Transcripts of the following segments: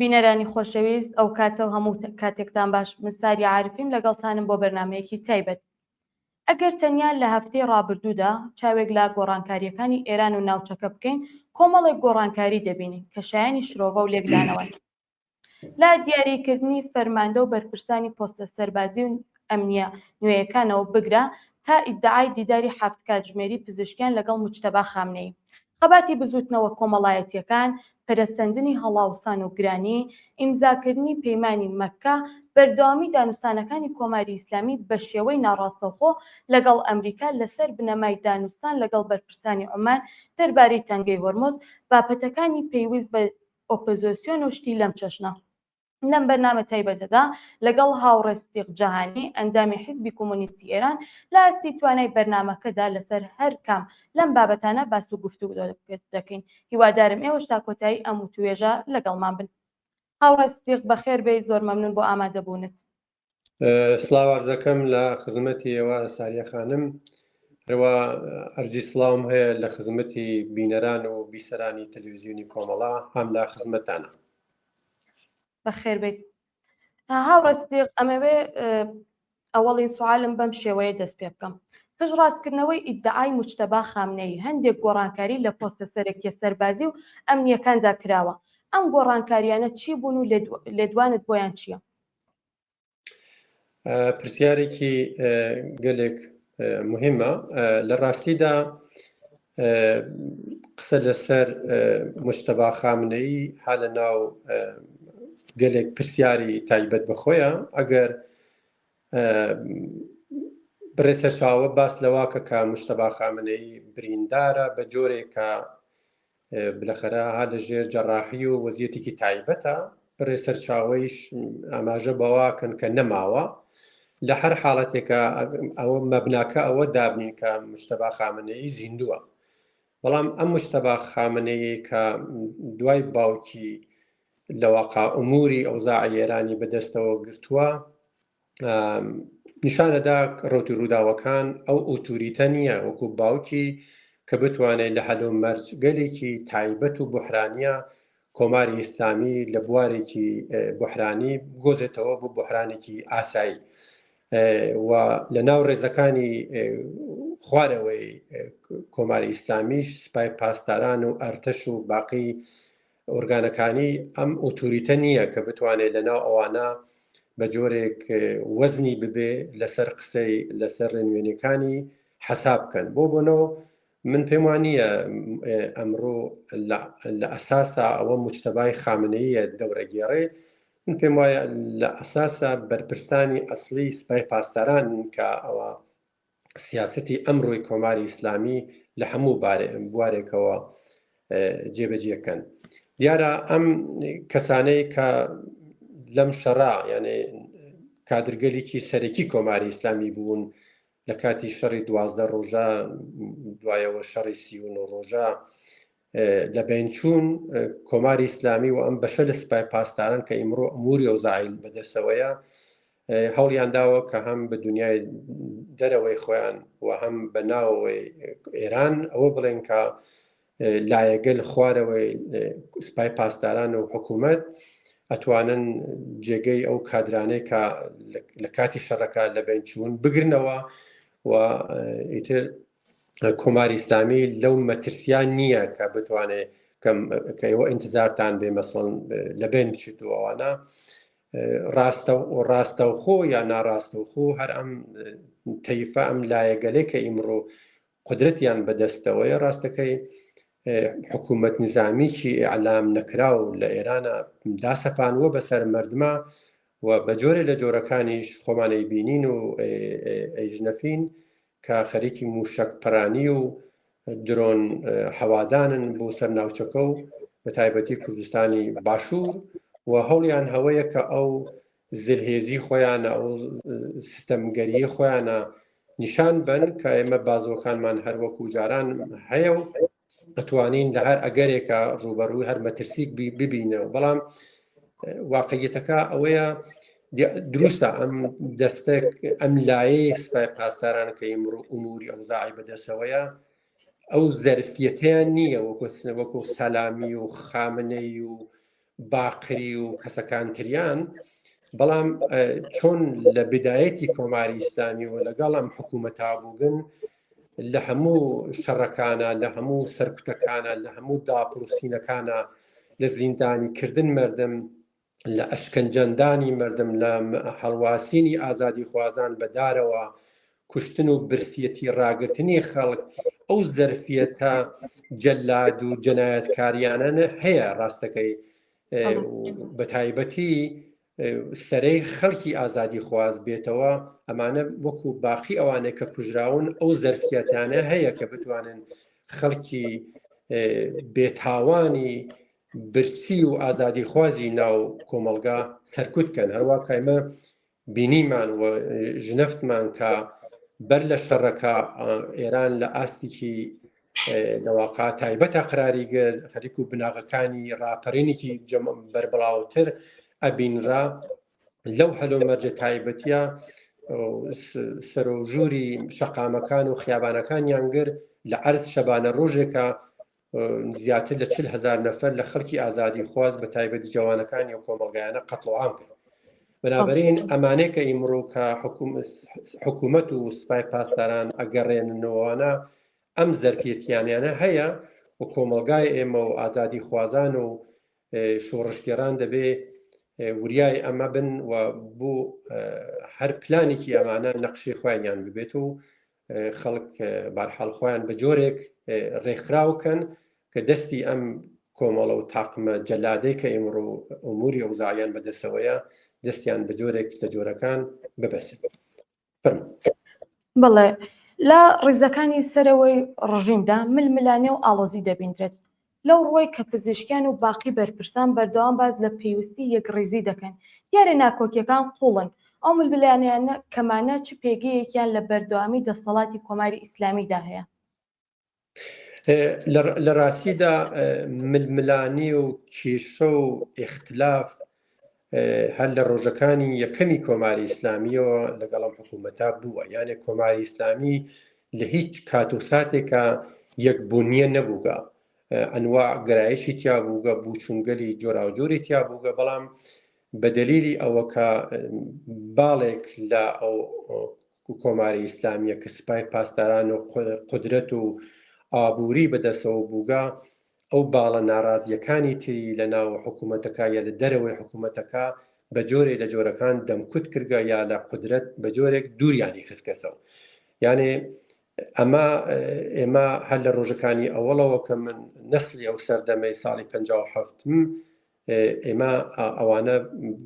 بینەرانی خۆشەویست ئەو کاتە و هەموو کاتێکتان باش من ساریا عارفیم لەگەڵتانم بۆ بەرنمەیەکی تایبەت ئەگەر تەنیا لە هەفتەی ڕابردوودا چاوێک لە گۆڕانکارییەکانی ئێران و ناوچەکە بکەین کۆمەڵێک گۆڕانکاری دەبینین کە شایانی شرۆڤە و لێکدانەوەن. لە دیاریکردنی فەرماندە و بەرپرسانی پۆستە سەربازی و ئەمنییە نوێیەکانەوە بگرە تا ئیدعای دیداری حەفت کاتژمێری پزیشکیان لەگەڵ موجتەبا خامنەیی. خەباتی بزووتنەوە کۆمەڵایەتییەکان، پەرەسەندنی هەڵاوسان و گرانی، ئیمزاکردنی پەیمانی مەککە، بەردەوامی دانوستانەکانی کۆماری ئیسلامی بە شێوەی ناڕاستەوخۆ لەگەڵ ئەمریکا لەسەر بنەمای دانوستان لەگەڵ بەرپرسانی عومان دەربارەی تەنگەی هۆرمز، بابەتەکانی پەیوست بە ئۆپۆزۆسیۆن و شتی لەم چەشنە. لەم بەرنامە تایبەتەدا لەگەڵ هاوڕێ سدیق جەهانی، ئەندامی حیزبی کۆمۆنیستی ئێران، لە ئاستی توانای بەرنامەکەدا لەسەر هەر کام لەم بابەتانە باس و گفتوگۆ دەکەین. هیوادارم ئێوەش تا کۆتایی ئەم وتووێژە لەگەڵمان بن. هاوڕێ سدیق بەخێر بێیت، زۆر مەمنوون بۆ ئامادەبوونت. سڵاو عەرز دەکەم لە خزمەتی ئێوە ساریە خانم هەروە ئەرزی سڵاوم هەیە لە خزمەتی بینەران و بیسەرانی تەلەڤزیۆنی کۆمەڵە هەم لە خزمەتانە. بەخێر بێیت هاوڕێ سدیق ئەمەوێ ئەوەڵین سوالم بەم شێوەیە دەست پێ بکەم پشتڕاستکردنەوەی ئیدعای موجتەبا خامنەیی هەندێک گۆڕانکاری لە پۆستە سەرەکیە سەربازی و ئەمنیەکاندا کراوە ئەم گۆڕانکاریانە چی بوون و لێدوانت بۆیان چییە؟ پرسیارێکی گەلێک مهمە لە ڕاستیدا قسە لەسەر مشتەبا خامنەیی ها لە ناو گەلێک پرسیاری تایبەت بەخۆیە ئەگەر بڕێ سەرچاوە باس لەواکە کە مشتەبا خامنەیی بریندارە بە جۆرێک کە بلەخەرە ها لە ژێر جەڕاحی و وەزیەتێکی تایبەتە، بڕێ سەرچاوەیش ئاماژە بەوە کەن کە نەماوە. لە هەر حاڵەتێکا ئەوە مەبناکە ئەوە دابنین کە مجتەبا خامنەیی زیندووە. بەڵام ئەم مجتەبا خامنەیی کە دوای باوکی لە واقع ئوموری ئەوزاعی ئێرانی بەدەستەوە گرتووە، نیشانەدا ڕوتی ڕووداوەکان ئەو ئۆتوریتە نییە وەکو باوکی کە بتوانێت لە هەلو مەرج گەلێکی تایبەت و بحرانیە کۆماری ئیسلامی لە بوارێکی بحرانی گۆزێتەوە بۆ بحرانێکی ئاسایی و لە ناو ڕێزەکانی خوارەوەی کۆماری ئیسلامیش سپای پاسداران و ئەرتەش و باقی ئۆرگانەکانی ئەم ئۆتوریتە نییە کە بتوانێت لەناو ئەوانە بە جۆرێک وەزنی ببێ لەسەر قسەی لەسەر ڕێنوێنەکانی حەساب بکەن بۆ بۆنەوە من پێم وانە ئەمڕۆ لە ئەساسا ئەوە مجتەبای خامنەیە دەورەگێڕێ من پێم وایە لە ئەساسا بەرپرسانی ئەسلی سپای پاسداران کە ئەوە سیاسەتی ئەمڕۆی کۆماری ئیسلامی لە هەموو بوارێکەوە جێبەجێکەن دیارە ئەم کەسانەی کە لەم شەڕا یانێ کادرگەلێکی سەرەکی کۆماری ئیسلامی بوون لە کاتی شەڕی 12 ڕۆژە دوایەوە شەڕی 39 ڕۆژە لە بینچوون کۆماری ئیسلامی و ئەم بەشە لە سپای پاسداران کە ئیمڕۆ ئەموری ئەوزاعیل بەدەستەوەیە هەوڵیان داوە کە هەم بە دنیای دەرەوەی خۆیان و هەم بە ناوەوەی ئێران ئەوە بڵێن کە لایەگەل خوارەوەی سپای پاسداران و حکوومەت ئەتوانن جێگەی ئەو کادرانەی کە لە کاتی شەڕەکە لە بین چوون بگرنەوە و ئیتر کۆماری ئیسلامی لەو مەترسیان نییە کە بتوانێت کە ئێوە ئینتزارتان بێ مەسڵەن لە بین بچێت و ئەوانە ڕاستە ڕاستەوخۆ یا ناڕاستەوخۆ هەر ئەم تەیفە ئەم لایەگەلێک کە ئیمڕۆ قدرەتیان بەدەستەوەیە ڕاستەکەی حکوومەت نظامیکی ئیعلام نەکراو لە ئێرانە داسەپانوە بەسەر مردمە و بە جۆرێ لە جۆرەکانیش خۆمانەی بینین و ئەیژنەفین کە خەریکی مووشەک پەرانی و درۆن حەوادانن بۆ سەر ناوچەکە و بە تایبەتی کوردستانی باشوور و هەوڵیان هەوەیە کە ئەو زلهێزی خۆیانە ئەو ستەمگەری خۆیانە نیشان بن کە ئێمە بازوەکانمان هەروەکو جاران هەیە و دەتوانین لە هەر ئەگەرێکە ڕوبەڕووی هەر مەترسیک ببینەوە بەڵام واقعیەتەکە ئەوەیە دروستە ئەم دەستێک ئەم لایەی سپای پاسداران کە ئیمڕۆ ئوموری ئەوزاعی بەدەسەوەیە ئەو زەرفیەتیان نییە وەکو وەکو سەلامی و خامنەی و باقری و کەسەکان تریان بەڵام چۆن لە بدایەتی کۆماری ئیسلامی و لەگەڵ ئەم حکوومەتا بووگن لە هەموو شەڕەکانە لە هەموو سەرکوتەکانە لە هەموو داپڵوسینەکانە لە زیندانی کردن مردم لە ئەشکەنجەندانی مردم لە هەڵواسینی ئازادیخوازان بە دارەوە کوشتن و برسیەتی ڕاگرتنی خەڵک ئەو زەرفیەتە جەلاد و جەنایەتکاریانە هەیە ڕاستەکەی بە تایبەتی سەرەی خەڵکی ئازادی خواز بێتەوە ئەمانە وەکو باقی ئەوانەی کە کوژراون ئەو زەرفیەتانە هەیە کە بتوانن خەڵکی بێتاوانی برسی و ئازادیخوازی ناو کۆمەڵگا سەرکوت کەن هەروە کایمە بینیمان و ژنەفتمان کە بەر لە شەڕەکە ئێران لە ئاستێکی لەواقع تایبەتە قراری گرت خەریک و بناغەکانی ڕاپەرینێکی بەربڵاوتر ئەبینرا لەو هەلومەرجە تایبەتیە سەرۆژووری شەقامەکان و خیابانەکانیان گر لە عەرز شەبانە ڕۆژێکە زیاتر لە 40 هزار نەفەر لە خەڵکی ئازادی خواز بە تایبەت جوانەکانی و کۆمەڵگایانە قەتڵ و عام کرد. بنابراین ئەمانەیە کە ئیمڕۆ کە حکوومەت و سپای پاسداران ئەگەڕێننەوەوانە ئەم زەرفیەتیانیانە هەیە و کۆمەڵگای ئێمە و ئازادی خوازان و شۆڕشگێران دەبێ وریای ئەمە بن و بۆ هەر پلانێکی ئەمانە نەقشی خۆیانیان ببێت و خەڵک بارحاڵ خۆیان بە جۆرێک ڕێکخراوکەن کە دەستی ئەم کۆمەڵە و تاقمە جەلادەی کە ئیمڕۆ ئوموری ئەوزاعیان بەدەسەوەیە دەستیان بە جۆرێک لە جۆرەکان ببەسن. فەرموو. بەڵێ، لە ڕیزەکانی سەرەوەی ڕژیمدا ململانێ و ئاڵۆزی دەبیندرێت، لەو ڕووەی کە پزیشکیان و باقی بەرپرسان بەردەوام باس لە پێوستی یەکڕیزی دەکەن، دیارە ناکۆکیەکان قووڵن، ئەو ململانێیانە کەمانە چ پێگەیەکیان لە بەردەوامی دەسەڵاتی کۆماری ئیسلامیدا هەیە؟ لە ڕاستیدا ململانی و کێشە و ئیختلاف هەر لە ڕۆژەکانی یەکەمی کۆماری ئیسلامیەوە لەگەڵ ئەم حکوومەتە بووە یانێ کۆماری ئیسلامی لە هیچ کات و ساتێکە یەکبوونیە نەبووگە ئەنوا گەرایشی تیا بووگە بووچونگەلی جۆراوجۆری تیا بووگە بەڵام بە دەلیلی ئەوە کە باڵێک لە ئەو کۆماری ئیسلامیە کە سپای پاسداران و قودرەت و ئابووری بەدەسەوە بووگە ئەو باڵە ناڕازیەکانی تری لە ناو حکوومەتەکە یا لە دەرەوەی حکوومەتەکە بە جۆرێ لە جۆرەکان دەمکوت کردگە یا لە قودرەت بە جۆرێک دووریانی خستگەسەوە یانێ ئەمە ئێمە هەر لە ڕۆژەکانی ئەوەڵەوە کە من نەسلی ئەو سەردەمەی ساڵی 57 ئێمە ئەوانە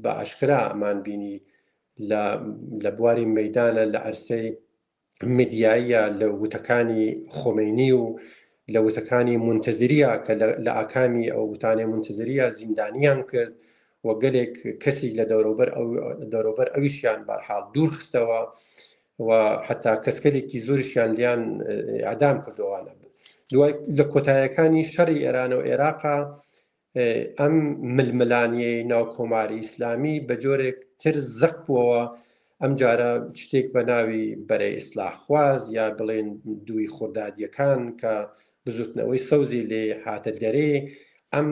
بە ئاشکرا ئەمان بینی لە بواری مەدانە لە عرسەی میدیاییە لە وتەکانی خۆمینی و لە وتەکانی منتەزریە کە لە ئاکامی ئەو وتانەی منتەزریە زیندانیان کرد و گەلێک کەسی لە دەوروبەر ئەو دەوروبەر ئەویشیان بەرحاڵ دوور خستەوە و حتا کەسکەلێکی زۆریشیان لیان ئەدام کردوانە دوای لە کۆتایەکانی شەڕی ئێران و عێراقا ئەم ململانیەی ناو کۆماری ئیسلامی بە جۆرێک تر زەق بووەوە ئەم جارە شتێک بە ناوی بەرەی ئیسلاحخواز یا بڵێن دووی خوردادیەکان کە بزوتنەوەی سەوزی لێ هاتە دەرێ ئەم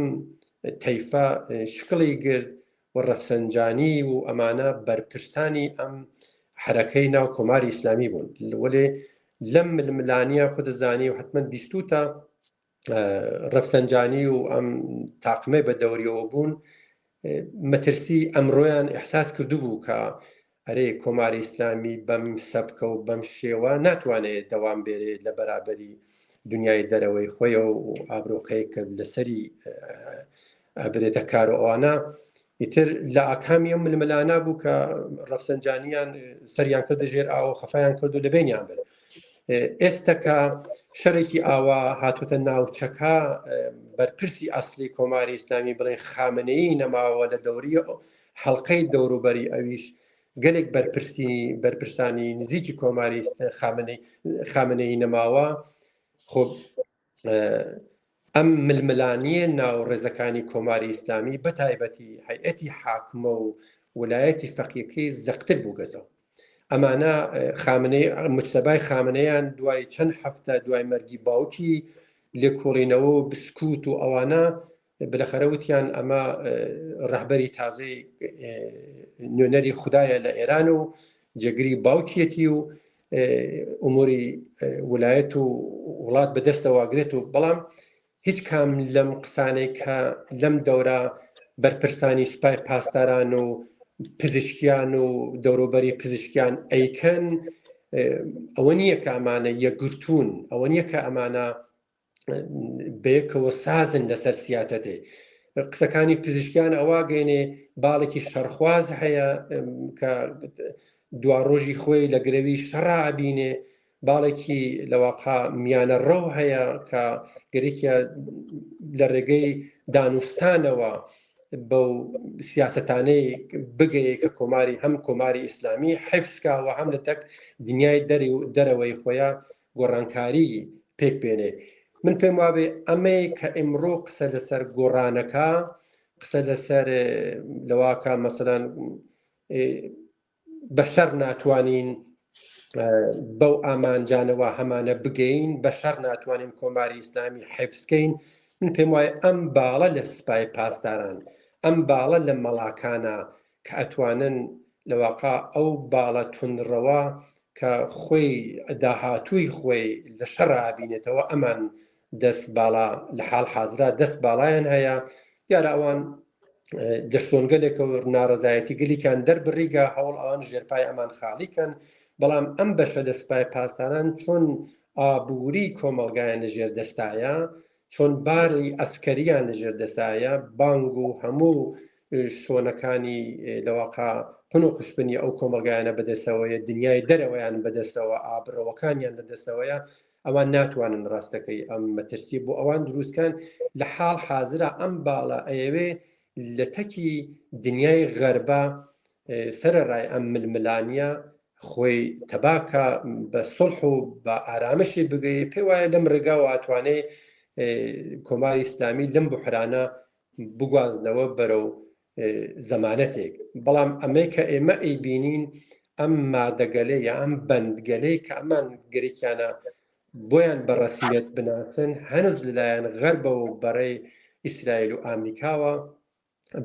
تەیفە شکڵی گرت و ڕەفسەنجانی و ئەمانە بەرپرسانی ئەم حرەکەی ناو کۆماری ئیسلامی بوون وەلێ لەم ململانیە خودزانی و حتمما بیستوتە ڕەفسەنجانی و ئەم تاقمەی بە دەوریەوە بوون مەترسی ئەمڕۆیان ئیحساس کردبوو کە ئەرێ کۆماری ئیسلامی بەم سەبکە و بەم شێوە ناتوانێت دەوام بێرێ لە بەرابەری دنیای دەرەوەی خۆیەوە و ئابرۆقەیە کە لەسەری ئەبرێتە کار و ئەوانە ئیتر لە ئاکامی ئەم ململانە بوو کە ڕەفسەنجانیان سەریان کردە ژێر ئاوە خەفیان کرد و لە بینیان برد ئێستا کە شەرێکی ئاوا هاتوتە ناوچەکە بەرپرسی ئەسلی کۆماری ئیسلامی بڵێن خامنەیی نەماوە لە دەوری حەڵقەی دەوروبەری ئەویش گەلێک بەرپرسی بەرپرسانی نزیکی کۆماری خامنەی نەماوە خۆ ئەم ململانییە ناو ڕێزەکانی کۆماری ئیسلامی بە تایبەتی هەیئەتی حاکمە و ولایەتی فەقیەکەی زەقتر بووگەزەوە. ئەمانە خامنەی مجتەبای خامنەیان دوای چەند هەفتە دوای مەرگی باوکی لێکۆڵینەوە و بسکوت و ئەوانە. بلەخەرە وتیان ئەمە ڕەهبەری تازەی نوێنەری خودایە لە ئێران و جێگری باوکیەتی و ئوموری ولایەت و وڵات بەدەستەوەگرێت و بەڵام هیچ کام لەم قسانەی کە لەم دەورە بەرپرسانی سپای پاسداران و پزیشکیان و دەوروبەری پزیشکیان ئەیکەن ئەوە نییە کە ئەمانە یەکگرتوون ئەوە نییە کە ئەمانە بەیەکەوە سازن لەسەر سیاتەتێ قسەکانی پزیشکیان ئەوە گەێنێ باڵێکی شەڕخواز هەیە کە دواڕۆژی خۆی لە گرەوی شەڕا ئەبینێ باڵێکی لەواقع میانە ڕەو هەیە کە گەرێکە لە ڕێگەی دانوستانەوە بەو سیاستانەی بگەیە کە کۆماری هەم کۆماری ئیسلامی حفزکاوە هەم لە تەک دنیای دەری و دەرەوەی خۆیان گۆڕانکاری پێک بێنێ من پێم وابێ ئەمەی کە ئیمڕۆ قسە لەسەر گۆڕانەکە قسە لەسەر لەواکە مەسەلەن بە شەر ناتوانین بەو ئامانجانەوە هەمانە بگەین بە شەر ناتوانین کۆماری ئیسلامی حیفزکەین من پێم وایە ئەم باڵە لە سپای پاسداران ئەم باڵە لە مەڵاکانە کە ئەتوانن لەواقع ئەو باڵە توندڕەوە کە خۆی داهاتووی خۆی لە شەڕا ئەبینێتەوە ئەمان دەست باڵا لە حاڵ حازرا دەست باڵایان هەیە دیارە ئەوان لە شۆنگەلێکەوە ناڕەزایەتی گەلیکان دەربڕیگە هەوڵ ئەوان ژێرپای ئەمان خاڵیکەن بەڵام ئەم بەشە لە سپای پاسداران چۆن ئابووری کۆمەڵگایان لە ژێر دەستایە چۆن باری ئەسکەریان لە ژێر دەستایە، بانگ و هەموو شۆنەکانی لەواقع قون و قوشپنی ئەو کۆمەڵگایانە بەدەستەوەیە، دنیای دەرەوەیان بەدەستەوە، ئابڕەوەکانیان لە دەستەوەیە، ئەوان ناتوانن ڕاستەکەی ئەم مەترسی بۆ ئەوان دروستکەن لە حاڵ حازرا ئەم باڵە ئەیەوێ لە تەکی دنیای غەربە سەرەڕای ئەم ململانیە خۆی تەباکە بە سڵح و بە ئارامشی بگەی پێ وایە لەم ڕێگاوە ئەتوانێ کۆماری ئیسلامی لەم بحرانە بگوازنەوە بەرەو زەمانەتێک بەڵام ئەمەی کە ئێمە ئەیبینین ئەم مادەگەلێ یا ئەم بەندگەلەی کە ئەمان گەرێکیانە بۆیان بە ڕەسمیەت بناسن هەنوز لەلایەن غەربەوە و بەڕێی ئیسرائیل و ئامریکاوە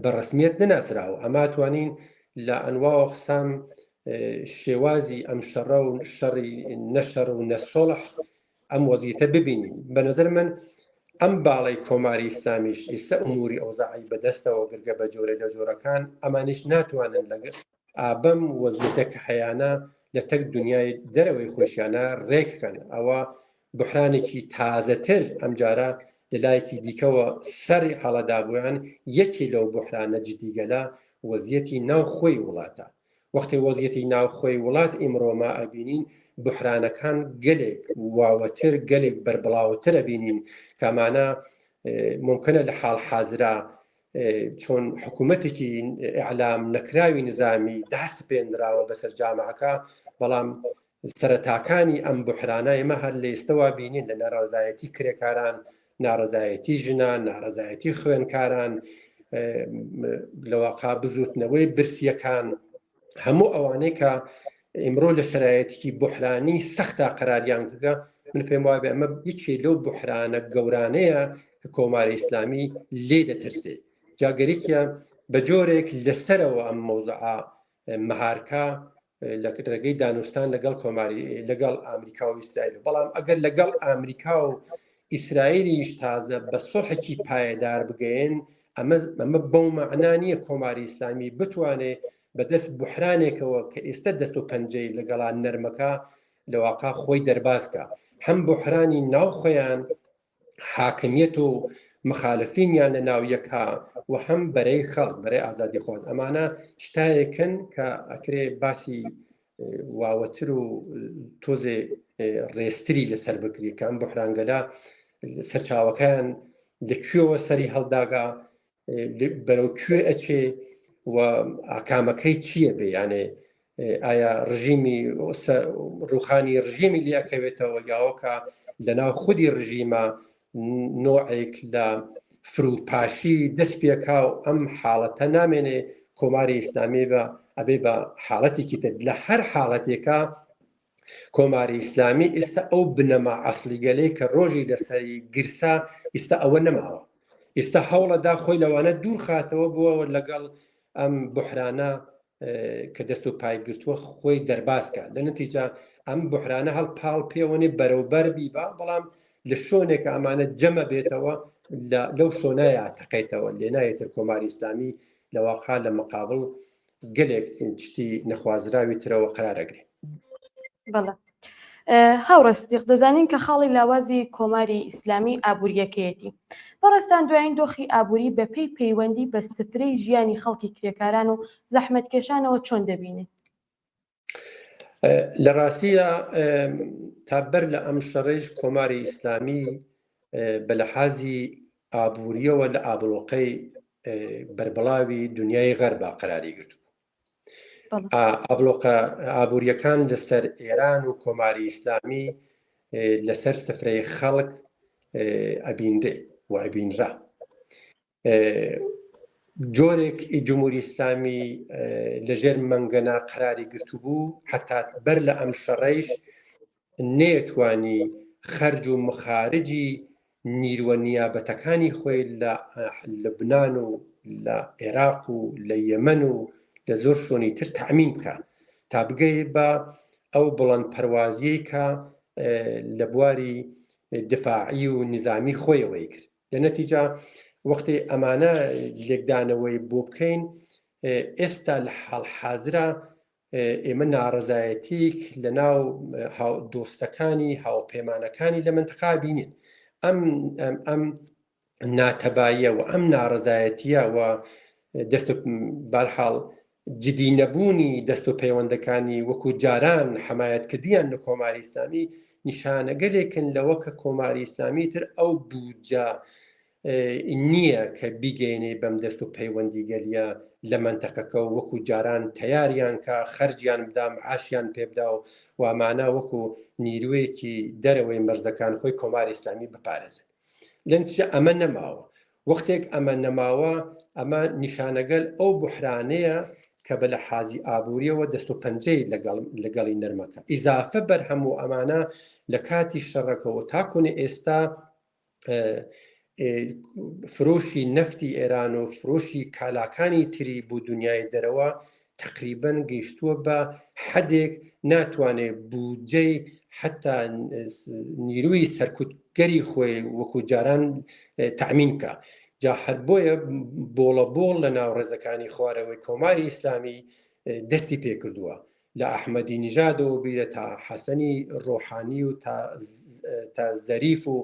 بە ڕەسمیەت نەناسراوە ئەما توانین لە ئەنوا و ئەقسام شێوازی ئەم شەڕە و شەڕی نەشەڕ و نەسۆڵح ئەم وەزیتە ببینین بە نظر من ئەم باڵی کۆماری ئیسلامیش ئێستا ئوموری ئەوزاعی بەدەستەوە گرگە بە جۆرە لە جۆرەکان ئەمانیش ناتوانن لەگەڵ ئابەم وەزیەتە کە هەیانە لە تەک دنیای دەرەوەی خۆشیانە ڕێکخەن ئەوە بحرانێکی تازەتر ئەمجارە لە لایەکی دیکەوە سەری هەڵەدابوویان یەکی لەو بحرانە جدیگەلە وەزیەتی ناو خۆی وڵاتە وەختی وەزیەتی ناوخۆی وڵات ئیمڕۆ ما ئەبینین بحرانەکان گەلێک واوەتر گەلێک بەربڵاوتر ئەبینین کامانە ممکنە لە حاڵ حازرا چۆن حکوومەتێکی ئیعلام نەکراوی نزامی داسپێنراوە بەسەر جامعەکە بەڵام سەرەتاکانی ئەم بحرانە ئێمە هەر لە ئێستەوە بینین لە ناڕەزایەتی کرێکاران ناڕەزایەتی ژنان ناڕەزایەتی خوێنکاران لەواقع بزوتنەوەی برسیەکان هەموو ئەوانەی کە ئیمڕۆ لە شرایەتێکی بحرانی سەختا قەراریان کردە من پێم وایە ئەمە یەکێ لەو بحرانە گەورانەیە کە کۆماری ئیسلامی لێ دەترسێ جاگەرێکیە بە جۆرێک لەسەرەوە ئەم مەوزعە مەهارکە لە ڕێگەی دانوستان لەگەڵ کۆماری لەگەڵ ئامریکا و ئیسرائیل بەڵام ئەگەر لەگەڵ ئامریکا و ئیسرائیلیش تازە بە سڵحێکی پایەدار بگەین ئەمە ئەمە بەو مەعنا نییە کۆماری ئیسلامی بتوانێ بەدەست بحرانێکەوە کە ئێستا دەست و پەنجەی لەگەڵا نەرمەکە لەواقع خۆی دەربازکە هەم بحرانی ناو خۆیان حاکمیەت و مخالفینیان لە ناو یەکا و هەم بەرەی خەڵک بەرەی ئازادیخواز ئەمانە شتایەکن کە ئەکرێ باسی واوەتر و تۆزێ ڕێستری لەسەر بکری کە ئەم بحرانگەلە سەرچاوەکەیان لە کوێوە سەری هەڵداگا بەرەو کوێ ئەچێ و ئاکامەکەی چییە بێ یانێ ئایا ڕژیمی ڕوخانی ڕژیمی لێ ئەکەوێتەوە یاوەکە لەناو خودی ڕژیمە نوعێک لە فروپاشی دەست پێکا و ئەم حاڵەتە نامێنێ کۆماری ئیسلامی بە ئەبێ بە حاڵەتێکی تر لە هەر حاڵەتێکە کۆماری ئیسلامی ئێستا ئەو بنەما ئەسڵیگەلەی کە ڕۆژی لەسەری گرسا ئیستا ئەوە نەماوە. ئیستا هەوڵەدا خۆی لەوانە دوور خاتەوە بووە لەگەڵ ئەم بحرانە کە دەست و پای گرتووە خۆی دەرباز کە لە نەتیجە ئەم بحرانە هەڵ پاڵ پێوەنێ بەرەوبەر بیبا بەڵام لە شۆنێک ئەمانە جەمە بێتەوە لەو شۆنایە تەقێتەوە لێ نایەتر کۆماری ئیسلامی لە واقع لە مقابل گەلێک شتی نەخوازراوی ترەوە قرارەگرێ. بەڵێ هاوڕێ سدیق دەزانین کە خاڵی لاوازی کۆماری ئیسلامی ئابووریەکەیەتی. بەڕێزتان دوایین دۆخی ئابووری بەپێی پەیوەندی بە سفرەی ژیانی خەڵکی کرێکاران و زەحمەتکێشانەوە چۆن دەبینن؟ لە ڕاستیدا تا بەر لە ئەم شەڕەیش کۆماری ئیسلامی بە لەحازی ئابووریەوە لە ئابڵۆقەی بەربڵاوی دنیای غەربا قەراری گرتبوو. ئابڵۆقە ئابووریەکان لەسەر ئێران و کۆماری ئیسلامی لەسەر سفرەی خەڵک ئەبینرێ و ئەبینرا. جۆرێک جمهوری ئیسلامی لەژێر مەنگەنا قەراری گرتبوو حتا بەر لە ئەم شەڕەیش نەیەتوانی خەرج و مخارجی نیروە نیابەتەکانی خۆی لە لبنان و لە عێراق و لە یەمەن و لە زۆر شۆنی تر تەئمین بکە تا بگەی بە ئەو بڵند پەروازیەی کە لە بواری دفاعی و نظامی خۆیەوەی کرد لە نەتیجە وەختی ئەمانە لێکدانەوەی بۆ بکەین ئێستا لە حاڵ حازرە ئێمە ناڕەزایەتیک لە ناو دۆستەکانی هاوپەیمانەکانی لە منتەقا بینین ئەم ئەم ناتەباییە و ئەم ناڕەزایەتیە و دەست بارحاڵ جدی نەبوونی دەست و پەیوەندەکانی وەکو جاران حەمایەتکردیان لە کۆماری ئیسلامی نیشانەگەلێکن لەوە کە کۆماری ئیسلامی تر ئەو بودجە نییە کە بیگەینێ بەم دەست و پەیوەندیگەلیە لە مەنتەقەکە و وەکو جاران تەیاریان کە خەرجیان بدا معاشیان پێبدا و وامانە وەکو نیروەیەکی دەرەوەی مەرزەکان خۆی کۆماری ئیسلامی بپارێزن لەنتیجە ئەمە نەماوە وەختێک ئەمە نەماوە ئەمە نیشانەگەل ئەو بحرانەیە کە بە لە حازی ئابووریەوە دەست و پەنجەی لەگەڵ لەگەڵی نەرمەکە ئیزافە بەر هەموو ئەمانە لە کاتی شەڕەکەەوە تاکوونی ئێستا فرۆشی نەفتی ئێران و فرۆشی کالاکانی تری بۆ دنیای دەرەوە تقریبن گەیشتووە بە حدێک ناتوانێت بودجەی حتا نیروی سەرکوتگەری خۆی وەکو جاران تەمین بکە جا هەر بۆیە بۆڵە بۆڵ لە ناو ڕێزەکانی خوارەوەی کۆماری ئیسلامی دەستی پێکردووە لە ئەحمەدی نژادەوە بیرە تا حەسەنی ڕۆحانی و تا زەریف و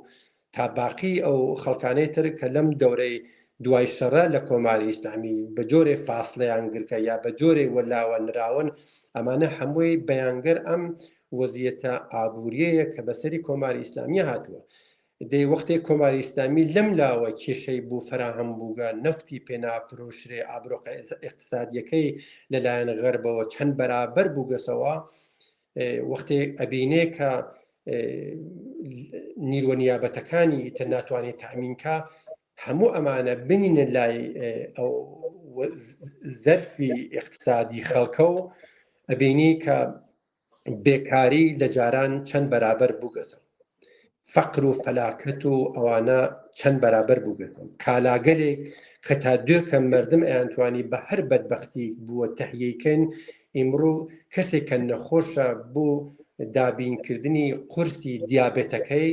تا باقی ئەو خەڵکانەی تر کە لەم دەورەی دوای شەڕە لە کۆماری ئیسلامی بە جۆرێ فاسڵەیان گرکە یا بە جۆرێ وەلاوە نراون ئەمانە هەمووی بەیانگەر ئەم وەزیەتە ئابووریەیە کە بەسەری کۆماری ئیسلامی هاتووە. دەی وەختێ کۆماری ئیسلامی لەم لاوە کێشەی بۆ فەراهەم بووگە نەفتی پێ نافرۆشرێ ئابرۆقە ئیقتسادیەکەی لەلایەن غەربەوە چەند بەرابەر بووگەسەوە وەختێ ئەبینێ کە نیروە نیابەتەکانی ئیتر ناتوانێت تامینکە هەموو ئەمانە بنینە لای ئەو زەرفی اقتصادی خەڵکە و ئەبینی کە بێکاری لە جاران چەند بەرابەر بووگەسن فەقر و فەلاکەت و ئەوانە چەند بەرابەر بووگەسن کالاگەلێک کە تا دوێکە مردم ئەیانتوانی بە هەر بەدبەختی بووە تەهیەیکەن ئیمڕوو کەسێک کە نەخۆشە بۆ دابینکردنی قورسی دیابێتەکەی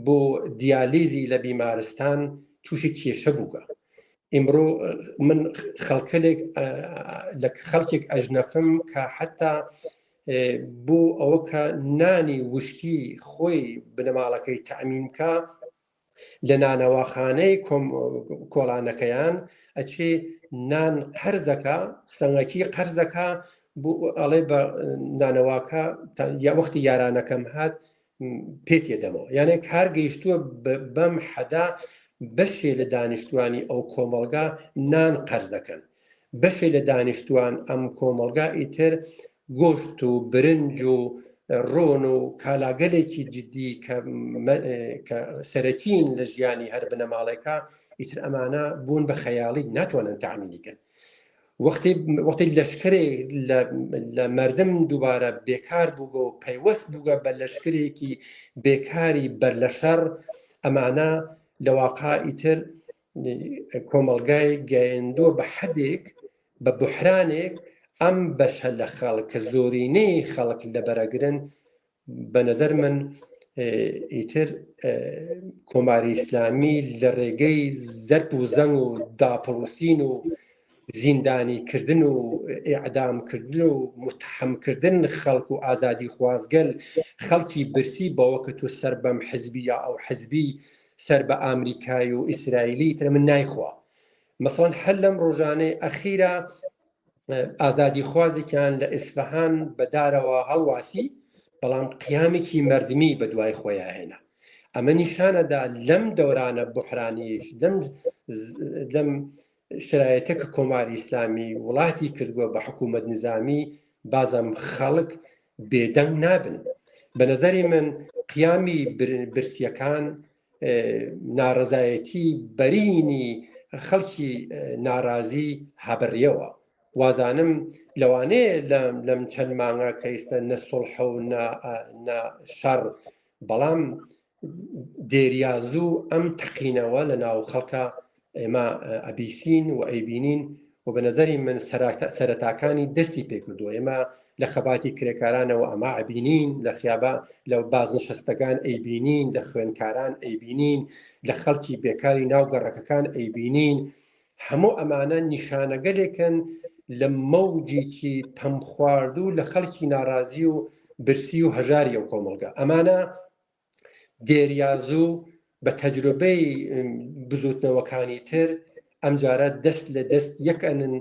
بۆ دیالیزی لە بیمارستان تووشی کێشە بووگە ئیمڕۆ من خەڵکەلێک لە خەڵکێک ئەژنەفم کە حتا بۆ ئەوە کە نانی وشکی خۆی بنەماڵەکەی تەمین بکە لە نانەواخانەی کۆڵانەکەیان ئەچێ نان قەرزەکە سەنگەکی قەرزەکە بۆ ئەڵێ بە نانەواکە یا وەختی یارانەکەم هات پێ تێدەمەوە یانێ کار گەیشتووە بەم حەدا بەشێ لە دانیشتوانی ئەو کۆمەڵگا نان قەرز دەکەن بەشێ لە دانیشتوان ئەم کۆمەڵگا ئیتر گۆشت و برنج و ڕۆن و کالاگەلێکی جدی کە سەرەکین لە ژیانی هەر بنەماڵێکە ئیتر ئەمانە بوون بە خەیاڵی ناتوانن تامینی کەن وەختی وەختی لەشکرێک لە مردم دووبارە بێکار بووگە و پەیوەست بووگە بە لەشکرێکی بێکاری بەر لە شەڕ ئەمانە لە واقع ئیتر. کۆمەڵگای گەیەندووە بە حەدێک بە بحرانێک ئەم بەشە لە خەڵک کە زۆرینەی خەڵک لەبەرەگرن بە نظر من ئیتر کۆماری ئیسلامی لە ڕێگەی زەرپ و زەنگ و داپڵوسین و زیندانی کردن و ئیعدام کردن و متحەم کردن خەڵک و ئازادی خوازگەل خەڵکی برسی بەوە کە تۆ سەر بەم حزبی یا ئەو حزبی سەر بە ئامریکای و ئیسرائیلی تر من نایخوا مەسەڵەن هەر لەم ڕۆژانەی ئەخیرا ئازادی خوازێکیان لە ئیسفەهان بەدارەوە هەڵواسی بەڵام قیامێکی مردمی بە دوای خۆیان هێنا ئەمە نیشانەدا لەم دەورانە بحرانیش لەم لەم شرایەتە کە کۆماری ئیسلامی وڵاتی کردووە بە حکوومەت نظامی بازم خەڵک بێدەنگ نابن بە نظری من قیامی برسیەکان ناڕەزایەتی بەرینی خەڵکی ناڕازی هابڕیەوە وازانم لەوانەیە لەم چەند مانگە کە ئیستا نە سوڵحە و نە شەڕ بەڵام دێریازوو ئەم تەقینەوە لە ناو خەڵکە ئێمە ئەبیسین و ئەیبینین و بە نظری من سەرەتاکانی دەستی پێکردووە ئێمە لە خەباتی کرێکارانەوە ئەمە ئەبینین لە خیابە لە بازنشەستەکان ئەیبینین لە خوێنکاران ئەیبینین لە خەڵکی بێکاری ناو گەڕەکەکان ئەیبینین هەموو ئەمانە نیشانەگەلێکن لە مەوجێکی پەمخواردوو لە خەڵکی ناڕازی و برسی و هەژاری ئەو کۆمەڵگە ئەمانە دێریازوو بە تەجروبەی بزوتنەوەکانی تر ئەمجارە دەست لە دەست یەک ئەنن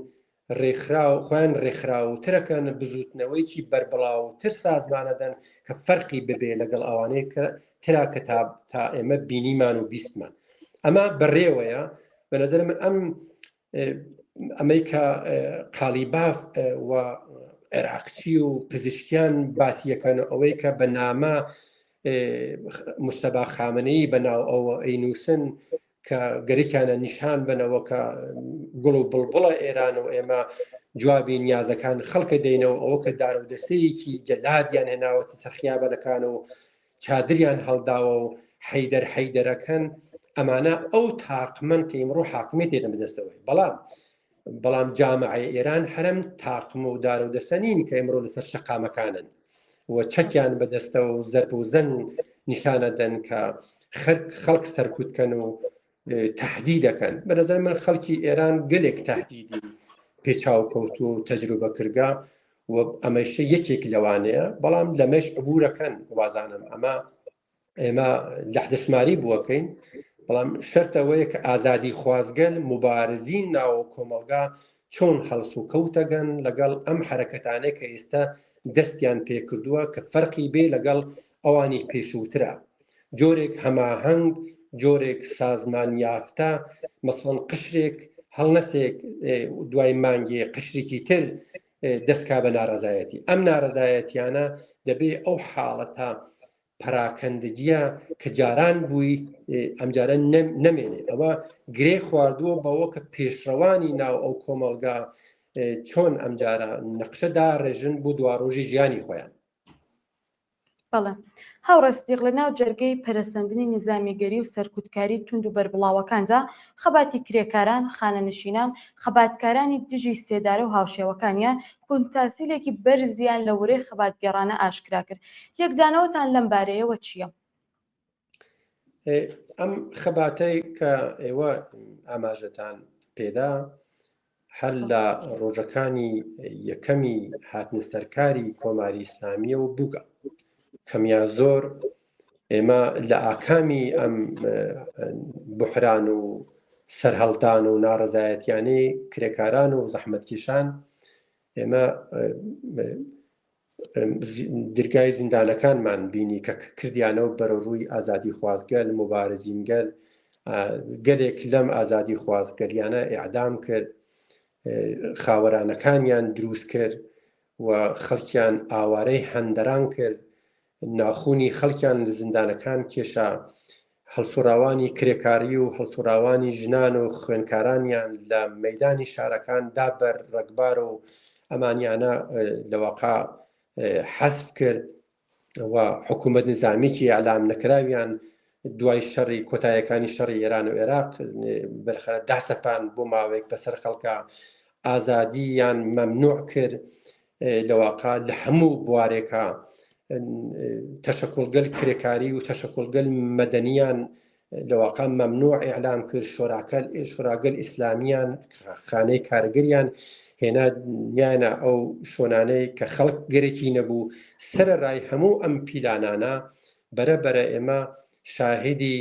ڕێکخراو خۆیان ڕێکخراوترەکەن بزوتنەوەیکی بەربڵاوتر سازمانەدەن کە فەرقی ببێ لەگەڵ ئەوانەی کە ترا کە تا تا ئێمە بینیمان و بیستمان ئەمە بەڕێوەیە بە نظر من ئەم ئەمەی کە قالیباف و عێراقچی و پزیشکیان باسیەکەن و ئەوەی کە بە نامە مشتەبا خامنەیی بە ناو ئەوە ئەینووسن کە گەرەکیانە نیشان بنەوە کە گوڵ و بڵبڵە ئێران و ئێمە جوابی نیازەکان خەڵکە دەینەوە ئەوە کە دار و دەسەیەکی جەلادیان هێناوەتە سەر خیابانەکان و چادریان هەڵداوە و حەیدەر حەیدەرەکەن ئەمانە ئەو تاقمەن کە ئیمڕۆ حاکمیەت دێنە بەدەستەوەی بەڵام بەڵام جامعەی ئێران هەرم تاقم و دار و دەسە نین کە ئیمڕۆ لەسەر شەقامەکانن و چەکیان بەدەستەوە و زەرب و زەنگ نیشانە دەن کە خەڵک سەرکوتکەن و تهدیدەکەن بە نظر من خەڵکی ئێران گەلێک تهدیدی پێچاو کەوتووە و تەجروبە کردگە و ئەمەشە یەکێک لەوانەیە بەڵام لەمەش عبورەکەن وازانم ئەمە ئێمە لەحزەشماری بووەکەین بەڵام شەرتەوەیە کە ئازادی خوازگەل مبارزین ناو کۆمەڵگا چۆن هەڵس و کەوتەگەن لەگەڵ ئەم حرەکەتانەی کە ئێستا دەستیان پێکردووە کە فەرقی بێ لەگەڵ ئەوانی پێشووترە جۆرێک هەماهەنگ جۆرێک سازمان یافتە مەسەڵەن قشرێک هەڵنەسێک دوای مانگێ قشرێکی تر دەستکا بە ناڕەزایەتی ئەم ناڕەزایەتیانە دەبێ ئەو حاڵەتە پەراکەندگیە کە جاران بووی ئەمجارە نەمێنێ ئەوە گرێ خواردووە بەوە کە پێشڕەوانی ناو ئەو کۆمەڵگا چۆن ئەمجارە نەقشە داڕێژن بۆ دواڕۆژی ژیانی خۆیان. بەڵێ هاوڕێ سدیق لە ناو جەرگەی پەرەسەندنی نیزامیگەری و سەرکوتکاری توند و بەربڵاوەکاندا، خەباتی کرێکاران، خانەنشینان، خەباتکارانی دژی سێدارە و هاوشێوەکانیان پوتانسیلێکی بەرزیان لە ورەی خەباتگێڕانە ئاشکرا کرد. لێکدانەوەتان لەم بارەیەوە چییە؟ ئەم خەباتەی کە ئێوە ئاماژەتان پێدا هەر لە ڕۆژەکانی یەکەمی هاتنە سەرکاری کۆماری ئیسلامیەوە بووگە کەم یا زۆر ئێمە لە ئاکامی ئەم بحران و سەرهەڵدان و ناڕەزایەتیانەی کرێکاران و زەحمەتکێشان ئێمە درگای زیندانەکانمان بینی کە کردیانەوە بەرەو ڕووی ئازادی خوازگەل مبارزینگەل گەلێک لەم ئازادی خوازگەلیانە ئیعدام کرد خاوەرانەکانیان دروست کرد و خەڵکیان ئاوارەی هەندەران کرد ناخونی خەڵکیان لە زیندانەکان کێشا هەڵسوڕاوانی کرێکاری و هەڵسوڕاوانی ژنان و خوێنکارانیان لە مەدانی شارەکان دا بەر ڕەگبار و ئەمانیانە لەواقع حەسف کرد و حکوومەت نظامیکی ئەلام نەکراویان دوای شەڕی کۆتایەکانی شەڕی ئێران و عێراق بەرخەرە داسەپان بۆ ماوەیەک بەسەر خەڵکە ئازادییان مەمنوع کرد لەواقع لە هەموو بوارێکا تەشەکوڵگەل کرێکاری و تەشەکوڵگەل مەدەنیان لەواقع مەمنوع ئیعلام کرد شۆراکەل شۆراگەل ئیسلامیان خانەی کارگەریان هێنا نیانە ئەو شۆنانەی کە خەڵک گەرەکی نەبوو سەرەرای هەموو ئەم پیلانانە بەرە بەرە ئێمە شاهیدی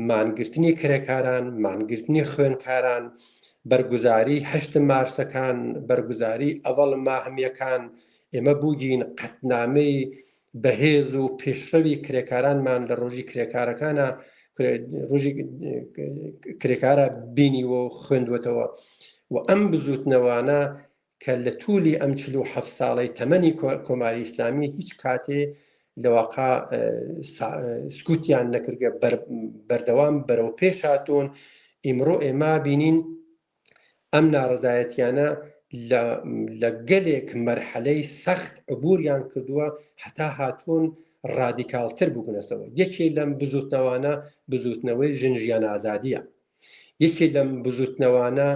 مانگرتنی کرێکاران، مانگرتنی خوێندکاران، بەرگوزاری هەشت مارسەکان، بەرگوزاری ئەوەڵ ماهمیەکان، ئێمە بووگین قەتنامەی بەهێز و پێشڕەوی کرێکارانمان لە ڕۆژی کرێکارەکانە ڕۆژی کرێکارە بینیوە و خوێندوەتەوە و ئەم بزوتنەوانە کە لە توولی ئەم 47 ساڵەی تەمەنی کۆماری ئیسلامی هیچ کاتێ لە واقع سکوتیان نەکردگە بەردەوام بەرەو پێش هاتوون ئیمڕۆ ئێمە بینین ئەم ناڕزایەتیانە لە گەلێک مەرحەلەی سەخت عبوریان کردووە هەتا هاتوون ڕادیکاڵتر بوونەسەوە یەکێ لەم بزوتنەوانە بزوتنەوەی ژن ژیان ئازادیە یەکێ لەم بزوتنەوانە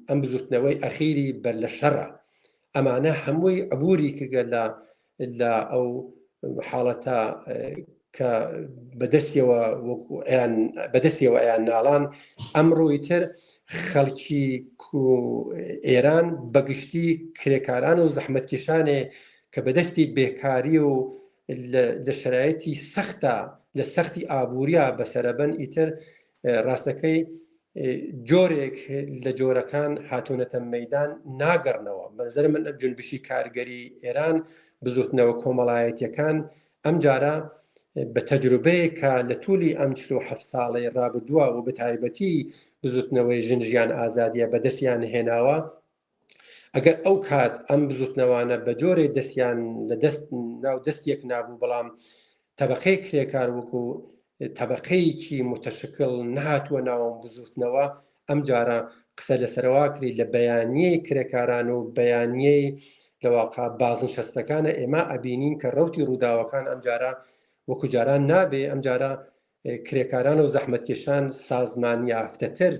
ئەم بزوتنەوەی ئەخیری بەر لە شەڕە ئەمانە هەمووی عبوری کردگە لە لە ئەو حاڵەتە کە بەدەستیەوە وەکو ئەیان بەدەستیەوە ئەیان ناڵان ئەمڕۆی تر خەڵکی ئێران بەگشتی کرێکاران و زەحمەتکێشانێ کە بەدەستی بێکاری و لە شرایەتی سەختە لە سەختی ئابووریا بەسەرەبەن ئیتر ڕاستەکەی جۆرێک لە جۆرەکان هاتوونەتە مەدان ناگەڕنەوە بەنظر من جنبشی کارگەری ئێران بزوتنەوە کۆمەڵایەتیەکان ئەم جارە بە تەجروبەیەک کە لە تولی ئەم 47 ساڵەی ڕابردووە و بەتایبەتی بزوتنەوەی ژن ژیان ئازادیە بەدەستیان هێناوە ئەگەر ئەو کات ئەم بزوتنەوانە بە جۆرێ دەستیان لە دەست ناو دەستیەک نابوو بەڵام تەبقەی کرێکار وەکو تەبقەیەکی متەشکل نهاتووە ناوم بزوتنەوە ئەم جارە قسە لەسەرواکری لە بەیانیەی کرێکاران و بەیانیەی لەواقع بازنشەستەکانە ئێمە ئەبینین کە ڕوتی ڕووداوەکان ئەم جارە وەکو جاران نابێ ئەم جارە کرێکاران و زەحمەتکێشان سازمان یافتەتر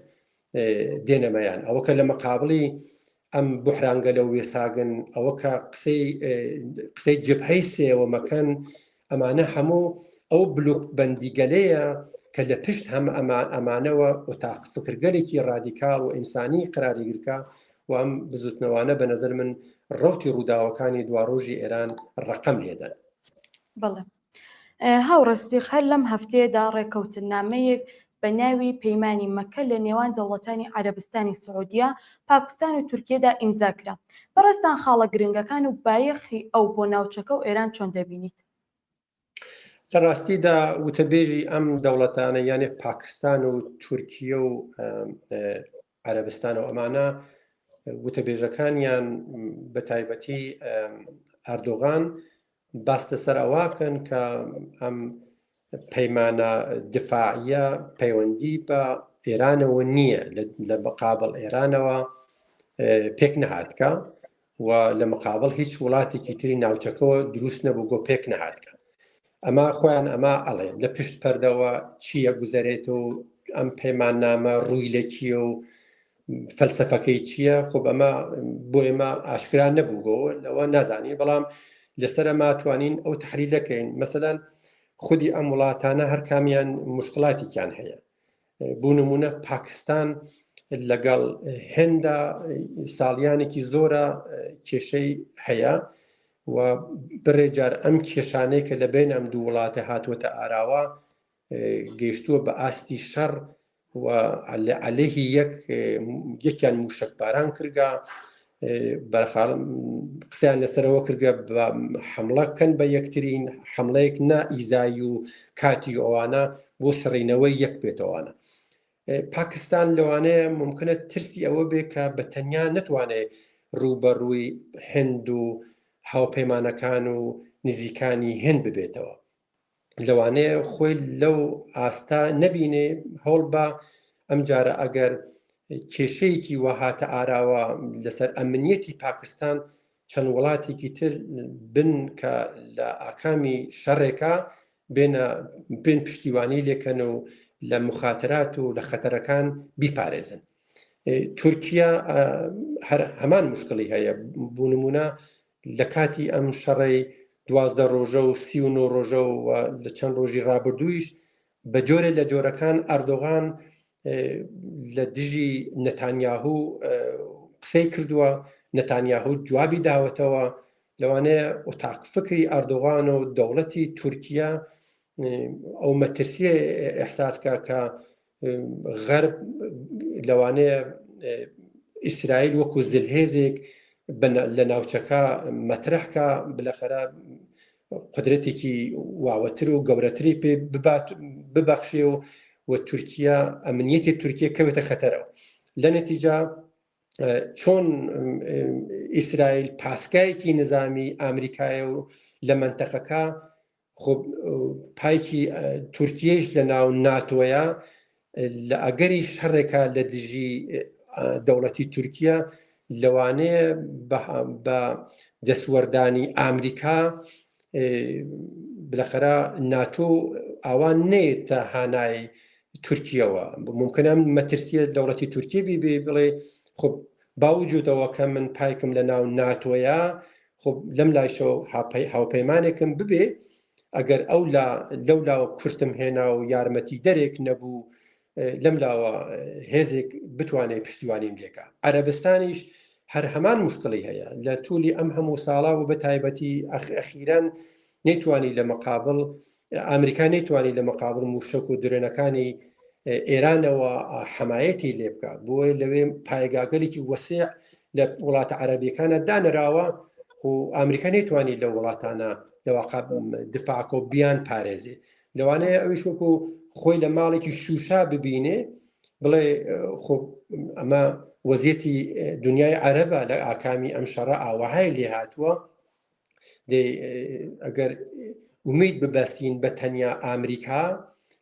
دێنەمەیان ئەوە کە لە مقابلی ئەم بحرانگەلە و وێساگن ئەوە کە قسەی قسەی جبهەی سێوە مەکەن ئەمانە هەموو ئەو بلوک بەندیگەلەیە کە لە پشت هەم ئەمان ئەمانەوە ئۆتاق فکرگەلێکی ڕادیکاڵ و ئینسانی قراری گرکە و ئەم بزوتنەوانە بە نظر من ڕوتی ڕووداوەکانی دواڕۆژی ئێران ڕقم لێدەن. بەڵێ هاوڕێ سدیق هەر لەم هەفتەیەدا ڕێککەوتننامەیەک بە ناوی پەیمانی مەککە لە نێوان دەوڵەتانی عەرەبستانی سعودیە، پاکستان و تورکیەدا ئیمزا کرا. بەڕێزتان خاڵە گرنگەکان و بایەخی ئەو بۆ ناوچەکە و ئێران چۆن دەبینیت؟ لە ڕاستیدا وتەبێژی ئەم دەوڵەتانە یانێ پاکستان و تورکیە و عەرەبستان و ئەمانە وتەبێژەکانیان بە تایبەتی ئەردۆغان باس لەسەر ئەوەکەن کە ئەم پەیمانە دفاعیە پەیوەندی بە ئێرانەوە نییە لە مقابل ئێرانەوە پێک نەهاتکە و لە مقابل هیچ وڵاتێکی تری ناوچەکەەوە دروست نەبوو گۆ پێک نەهاتکە ئەمە خۆیان ئەمە ئەڵێن لە پشت پەردەوە چییە گوزەرێت و ئەم پەیماننامە ڕووی لەکیە و فەلسەفەکەی چییە خۆ ئەمە بۆ ئێمە ئاشکرا نەبووگەوە لەوە نازانین بەڵام لەسەر ئەمە توانین ئەو تحلیلەکەین مەسەلەن خودی ئەم وڵاتانە هەرکامیان مشکلاتێکیان هەیە بۆ نمونە پاکستان لەگەڵ هێندا ساڵیانێکی زۆرە کێشەی هەیە و بڕێجار ئەم کێشانەی کە لە بین ئەم دوو وڵاتە هاتووەتە ئاراوە گەیشتووە بە ئاستی شەڕ و عەلەیهی یەک یەکیان موشەکباران کردگە بەرخاڵ قسەیان لەسەرەوە کردگە بە حملە کەن بە یەکترین حملەیەک نا ئیزایی و کاتی و ئەوانە بۆ سڕینەوەی یەک بێتەوانە پاکستان لەوانەیە ممکنە ترسی ئەوە بێ کە بە تەنیا نتوانێت ڕووبەڕووی هند و هاوپەیمانەکان و نزیکانی هند ببێتەوە لەوانەیە خۆی لەو ئاستا نەبینێ هەوڵ بە ئەمجارە ئەگەر کێشەیەکی وەهاتە ئاراوە لەسەر ئەمنیەتی پاکستان چەند وڵاتێکی تر بن کە لە ئاکامی شەڕێکە بێنە بێن پشتیوانی لێکەن و لە مخاترات و لە خەتەرەکان بیپارێزن. تورکیا هەر هەمان مشکلی هەیە بوو نمونە لە کاتی ئەم شەڕەی 12 ڕۆژە و 39 ڕۆژە و لە چەند ڕۆژی ڕابردوویش بە جۆرێ لە جۆرەکان ئەردۆغان لە دژی نەتانیاهو قسەی کردووە نەتانیاهو جوابی داوەتەوە لەوانەیە ئۆتاق فکری ئەردۆغان و دەوڵەتی تورکیا ئەو مەترسیە ئەحساسکە کە غەرب لەوانەیە ئیسرائیل وەکو زلهێزێک لە ناوچەکە مەترحکە بلەخەرە قدرەتێکی واوەتر و گەورەتری پێ ببات ببەخشێ و و تورکیا ئەمنیەتی تورکیا کەوێتە خەتەرەوە لە نەتیجا چۆن ئیسرائیل پاسگایەکی نظامی ئامریکایە و لە منتەقەکە خۆ پایکی تورکیەیش لە ناو ناتۆیە لە ئەگەری شەڕێکا لە دژی دەوڵەتی تورکیا لەوانەیە بە دەستوەردانی ئامریکا بلەخەرا ناتۆ ئاوان نێتە هانای تورکیەوە ممکنە مەترسیە دەوڵەتی تورکی بی بڵێ خب باوجودەوە کە من پایکم لە ناو ناتۆیە خۆ لەم لایشەوە هاوپەیمانێکم ببێ ئەگەر ئەو لا لەو لاوە کورتم هێنا و یارمەتی دەرێک نەبوو لەم لاوە هێزێک بتوانێت پشتیوانیم لێکە عەرەبستانیش هەر هەمان مشکلی هەیە لە تولی ئەم هەموو ساڵا و بە تایبەتی ئەخیران نەیتوانی لە مقابل ئەمریکا نەیتوانی لە مقابل موشک و درێنەکانی ئێرانەوە حمایەتی لێ بکە بۆیە لەوێ پایگاگەلێکی وەسیع لە وڵاتە عەربیەکانە دانراوە و ئەمریکا نەیتوانی لە وڵاتانە لەواقع دفاعکە و بیان پارێزێ لەوانەیە ئەویش وەکو خۆی لە ماڵێکی شوشا ببینێ بڵێ خۆ ئەمە وەزیەتی دنیای عەرەبە لە ئاکامی ئەم شەڕە ئاوەهای لێ هاتووە دەی ئەگەر ئومید ببەستین بە تەنیا ئامریکا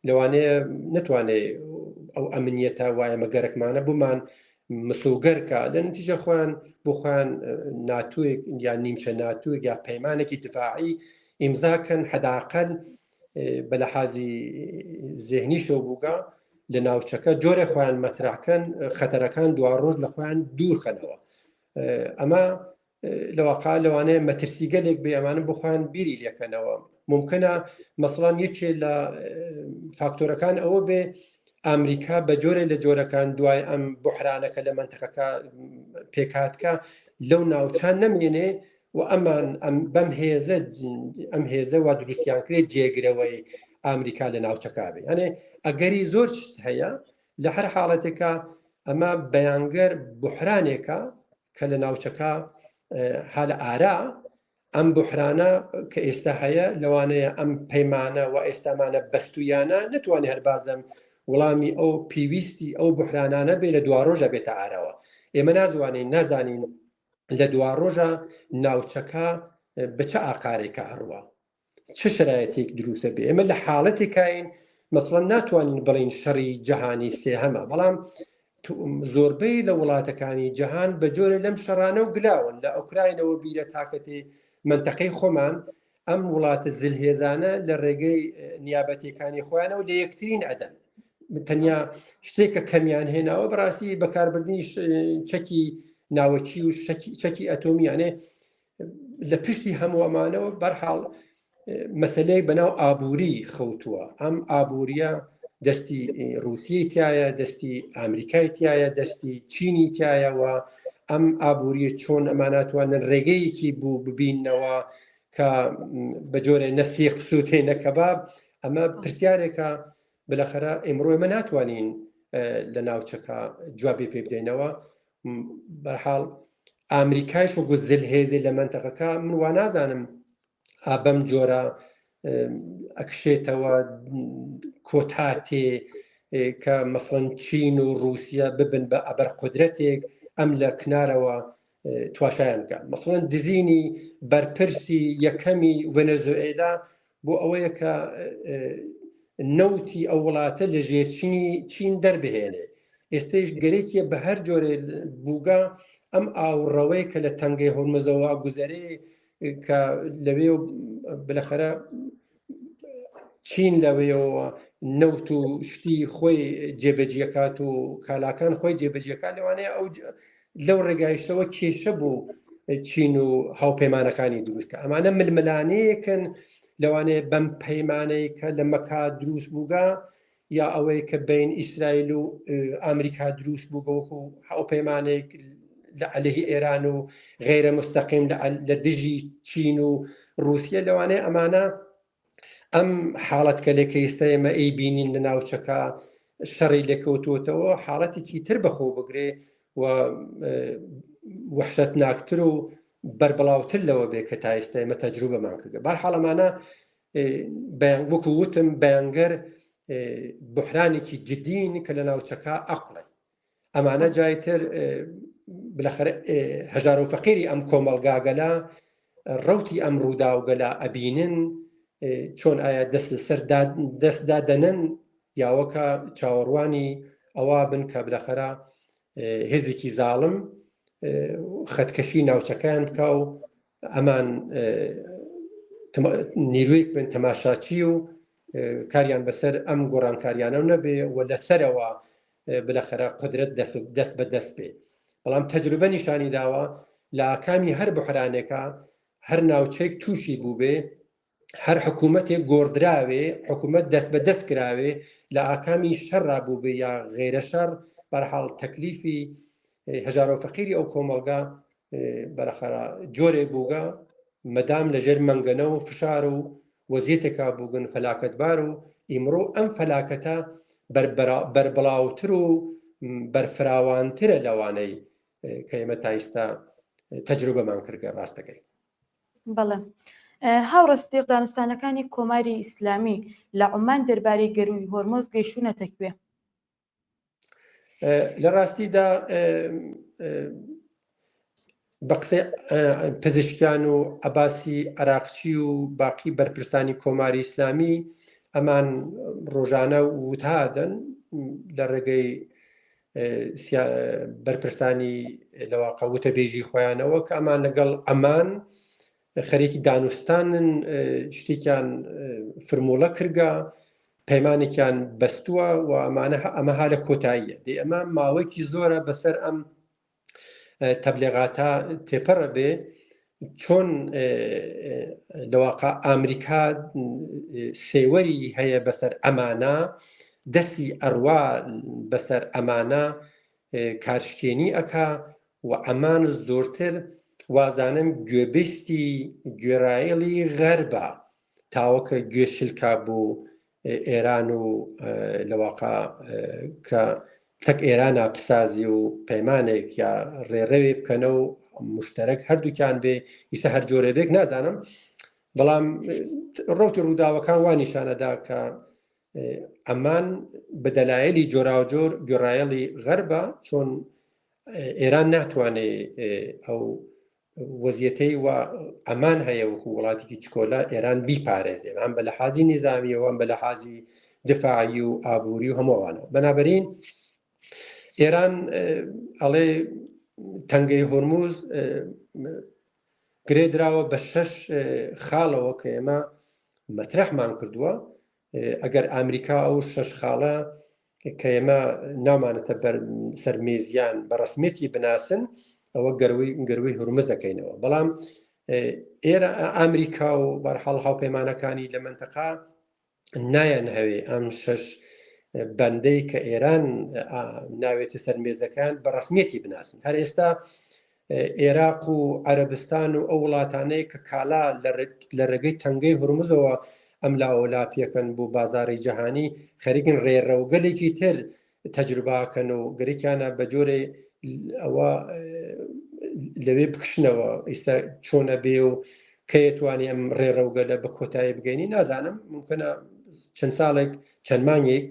لەوانەیە نتوانێت ئەو ئەمنیەتە وایە مەگەرەکمانە بمان مسۆگەرکە لە نتیجە خۆیان بۆ خۆیان ناتوێک یان نیمچە ناتوێک یا پەیمانێکی دفاعی ئیمزاکەن حەداقل بە لەحازی زێهنیشەوە بووگە لە ناوچەکە جۆرە خۆیان مەترحکەن خەتەرەکان دوا ڕۆژ لە خۆیان دوورخەنەوە ئەمە لەواقع لەوانەیە مەترسیگەلێک بێ ئەمانە بۆ خۆیان بیری لێکەنەوە ممکنە مەسەڵان یەکێ لە فاکتۆرەکان ئەوە بێ ئەمریکا بە جۆرێ لە جۆرەکان دوای ئەم بحرانەکە لە منتەقەکە پێکاتکە لەو ناوچان نەمێنێ و ئەمان ئەم بەم هێزە ئەم هێزە وا دروستیان کرێت جێگرەوەی ئەمریکا لە ناوچەکە بێ یانێ ئەگەری زۆر هەیە لە هەر حاڵەتێکە ئەمە بەیانگەر بحرانێکە کە لە ناوچەکە ها لە ئارا ئەم بحرانە کە ئێستا هەیە لەوانەیە ئەم پەیمانە و ئێستامانە بەستویانە نتوانێت هەربازم وەڵامی ئەو پێویستی ئەو بحرانانە بێ لە دواڕۆژە بێتە ئارەوە ئێمە نازوانین نازانین لە دواڕۆژە ناوچەکە بچە ئاقارێکە ئەڕوە چ شەرایەتێک دروستە بێ ئێمە لە حاڵەتێکین مەسڵەن ناتوانین بڵین شەڕی جەهانی سێهەمە بەڵام زۆربەی لە وڵاتەکانی جەهان بە جۆرە لەم شەڕانە و گلاون لە ئۆکراینەوە بیرە تاکەتی منتەقەی خۆمان ئەم وڵاتە زلهێزانە لە ڕێگەی نیابەتەکانی خۆیانەوە لە یەکترین ئەدەن تەنیا شتێکە کەمیان هێناوە بەڕاستی بەکاربردنی چەکی ناوەکی و چەکی ئەتۆمیانێ لە پشتی هەموو ئەمانەوە بەرحاڵ مەسلەی بەناو ئابووری خەوتووە ئەم ئابووریە دەستی رووسیەی تایە دەستی ئەمریکای تایە دەستی چینی تایەوە ئەم ئابووریە چۆن ئەماناتوانن ڕێگەیەکی بوو ببینەوە کە بە جۆرێ نەسیخ بسووتێ نەکەباب ئەمە پرسیارێکە بلەخەرە ئیمڕۆ ئێمە ناتوانین لە ناوچەکە جوابی پێ بدەینەوە بەرحاڵ ئامریکایش وەکو زلهێزێ لە مەنتەقەکە من وا نازانم بەم جۆرە ئەکشێتەوە کۆتا تێ کە مەسڵەن چین و رووسیا ببن بە ئەبەر قودرەتێک ئەم لە کنارەوە تواشایان بکە مەسڵەن دزینی بەرپرسی یەکەمی ڤەنەزوئێلا بۆ ئەوەیە کە نەوتی ئەو وڵاتە لە ژێرچنی چین دەربهێنێ ئێستەیش گەرێکیە بە هەر جۆرێ بووگە ئەم ئاوڕەوەی کە لە تەنگەی هۆرمزەوە گوزەرێ کە لەوێ بلەخەرە. چین لەوەیەوە نەوت و شتی خۆی جێبەجیەکات و کالاکان خۆی جێبەجیەکات لەوانەیە ئەو لەو ڕێگایشەوە کێشە بوو چین و هاوپەیمانەکانی دروستکە ئەمانە ململانەیەکن لەوانەیە بەم پەیمانەی کە لە مەکا دروست بووگە یا ئەوەی کە بین ئیسرائیل و ئەمریکا دروست بووگە وەکو هاوپەیمانێک لە عەلەیهی ئێران و غەیرە مستەقیم لە دژی چین و رووسیە لەوانەیە ئەمانە ئەم حاڵەت کە لێکە ئیستا ئێمە ئەی بینین لە ناوچەکە شەڕی لێکەوتووەتەوە حاڵەتێکی تر بەخۆ بگرێ و وحشەتناکتر و بەربڵاوتر لەوە بێ کە تا ئێستا ئێمە تەجروبەمان کردگە بەرحاڵ ئەمانە وەکو وتم بەیانگەر بحرانێکی جدین کە لە ناوچەکە ئەقڵێ ئەمانە جایتر بلەخەرە هەژار و فەقیری ئەم کۆمەڵگاگەلە ڕوتی ئەم ڕووداوگەلە ئەبینن چۆن ئایا دەست لەسەر دەستدا دەنن یاوەکە چاوەڕوانی ئەوە بن کە بلەخەرە هێزێکی زاڵم خەتکەشی ناوچەکەیان بکە و ئەمان نیرویک بن تەماشاچی و کاریان بەسەر ئەم گۆڕانکاریانە نەبێ و لەسەرەوە بلەخەرە قدرەت دەست بە دەست بێ بەڵام تەجروبە نیشانی داوە لە ئاکامی هەر بحرانێکە هەر ناوچەیەک تووشی بووبێ هەر حکوومەتێک گۆڕدراوێ حکوومەت دەست بە دەست کراوێ لە ئاکامی شەڕا بووبێ یا غێرە شەڕ بەرحاڵ تەکلیفی هەژارە و فەقیری ئەو کۆمەڵگا بەرەخەرە جۆرێک بووگە مەدام لەژێر مەنگەنە و فشار و وەزیەتێکا بووگن فەلاکەتبار و ئیمڕۆ ئەم فەلاکەتە بەربڵاوتر و بەرفراوانترە لەوانەی کە ئێمە تا ئیستا تەجروبەمان کردگە ڕاستەکەی. بەڵێ هاوڕێ سدیق دانوستانەکانی کۆماری ئیسلامی لە عومان دەربارەی گەرووی هۆرمۆز گەیشتوونەتە کوێ؟ لە ڕاستیدا بە قسەی پزیشکیان و عەباسی عراقچی و باقی بەرپرسانی کۆماری ئیسلامی ئەمان ڕۆژانە وتادەن لە ڕێگەی بەرپرسانی لەواقع وتەبێژی خۆیانەوە کە ئەمان لەگەڵ ئەمان خەریکی دانوستانن شتێکیان فرموڵە کردگە پەیمانێکیان بەستووە و ئەمانە ئەمە ها لە کۆتاییە دێ ئەمە ماوەیەکی زۆرە بەسەر ئەم تەبلێغاتە تێپەڕە بێ چۆن لەواقع ئامریکا سێوەری هەیە بەسەر ئەمانە دەستی ئەڕوا بەسەر ئەمانە کارشکێنی ئەکا و ئەمان زۆرتر وازانم گوێبیستی گوێڕایەڵی غەربە تاوەکە گوێ شلکا بۆ ئێران و لەواقع کە تەک ئێرانە پسازی و پەیمانێک یا ڕێڕەوێ بکەنە و مشتەرەک هەردووکیان بێ ئیسە هەر جۆرە بێک نازانم بەڵام ڕوتی ڕووداوەکان وا نیشانەدا کە ئەمان بە دەلایلی جۆراوجۆر گوێڕایەڵی غەربە چۆن ئێران ناتوانێ ئەو وەزیەتەی و ئەمان هەیە وەکو وڵاتێکی چکۆلە ئێران بیپارێزێ هەم بە لەحازی نیزامیەوە هەم بە لەحازی دفاعی و ئابووری و هەمووانەوە بەنابەرین ئێران ئەڵێ تەنگەی هۆرموز گرێ دراوە بە شەش خاڵەوە کە ئێمە مەترەحمان کردووە ئەگەر ئامریکا ئەو شەش خاڵە کە ئێمە نامانەتە بەر سەر مێزیان بە ڕسمیەتی بناسن ئەوە گەروی گەروی هورمز دەکەینەوە بەڵام ئێرە ئامریکا و بەرحاڵ هاوپەیمانەکانی لە منتەقا نایەن هەوێ ئەم شەش بەندەی کە ئێران ناوێتە سەر مێزەکان بە ڕسمیەتی بناسن هەر ئێستا ئێراق و عەرەبستان و ئەو وڵاتانەی کە کالا لە ڕێگەی تەنگەی هورمزەوە ئەم لاوەلا پێکەن بۆ بازاری جەهانی خەریکن ڕێڕەوگەلێکی تر تەجروباکەن و گەرەکیانە بە جۆرێ ئەوە لەوێ بکشنەوە ئیستا چۆنە بێ و کەیتوانی ئەم ڕێڕەوگەلە بە کۆتایی بگەینی نازانم ممکنە چەند ساڵێک چەند مانگێک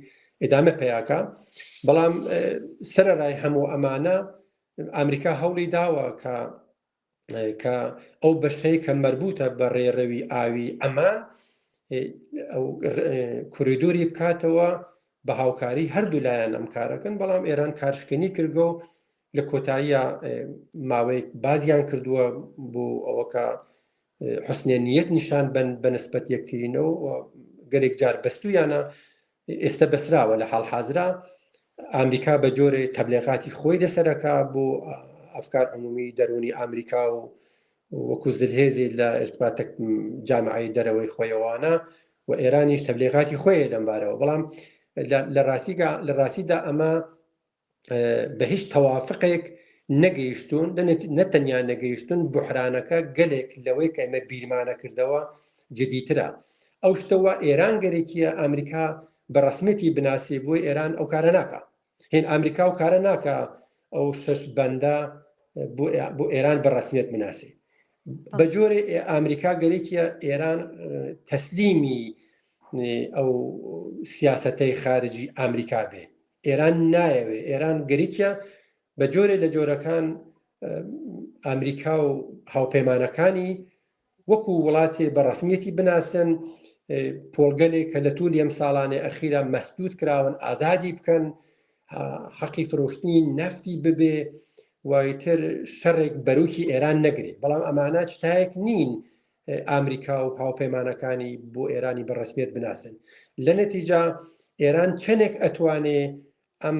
ئدامە پیاکە بەڵام سەرەڕای هەموو ئەمانە ئەمریکا هەوڵی داوە کە کە ئەو بەشەی کە مەربوتە بە ڕێڕەوی ئاوی ئەمان ئەو کوریدۆری بکاتەوە بە هاوکاری هەردوو لایەن ئەم کارەکەن بەڵام ئێران کارشکێنی کردگە و لە کۆتاییە ماوەیەک بازیان کردووە بۆ ئەوە کە حسنێ نیەت نیشان بن بە نسبەت یەکترینەوە و. گەلێک جار بەستویانە ئێستا بەسراوە لە حاڵ حازرا ئامریکا بە جۆرێ تەبلێغاتی خۆی لەسەرەکە بۆ ئەفکار عمومی دەرونی ئامریکا و وەکو زلهێزی لە ارتباط جامعەی دەرەوەی خۆیەوانە و ئێرانیش تەبلیغاتی خۆی لەمبارەوە بەڵام لە ڕاستیگا لە ڕاستیدا ئەمە بە هیچ تەوافقێک نەگەیشتون نە تەنیا نەگەیشتون بحرانەکە گەلێک لەوەی کە ئێمە بیرمانە کردەوە جدیترە ئەو شتەوە ئێران گەرێکیە ئەمریکا بە ڕسمەتی بناسی بۆی ئێران ئەو کارە ناکە هین ئەمریکا و کارە ناکە ئەو شش بەندە بۆ ئێران بە ڕسمیت بناسی بە جۆرێ ئەمریکا گەرێکیە ئێران تەسلیمی ئەو سیاستەی خارجی ئەمریکا بێ ئێران نایەوێ ئێران گەریکە بە جۆرێ لە جۆرەکان ئەمریکا و هاوپەیمانەکانی وەکو وڵاتێ بە ڕسمیەتی بناسن پۆڵگەلێک کە لە تولی ئەم ساڵانێ ئەخیرا مەسدود کراون ئازادی بکەن حەقی فرۆشتنی نەفتی ببێ وایتر شەڕێک بەروکی ئێران نەگرێ بەڵام ئەمانە شتایەک نین ئامریکا و هاوپەیمانەکانی بۆ ئێرانی بە ڕسمیت بناسن لە نەتیجا ئێران چەندێک ئەتوانێ ئەم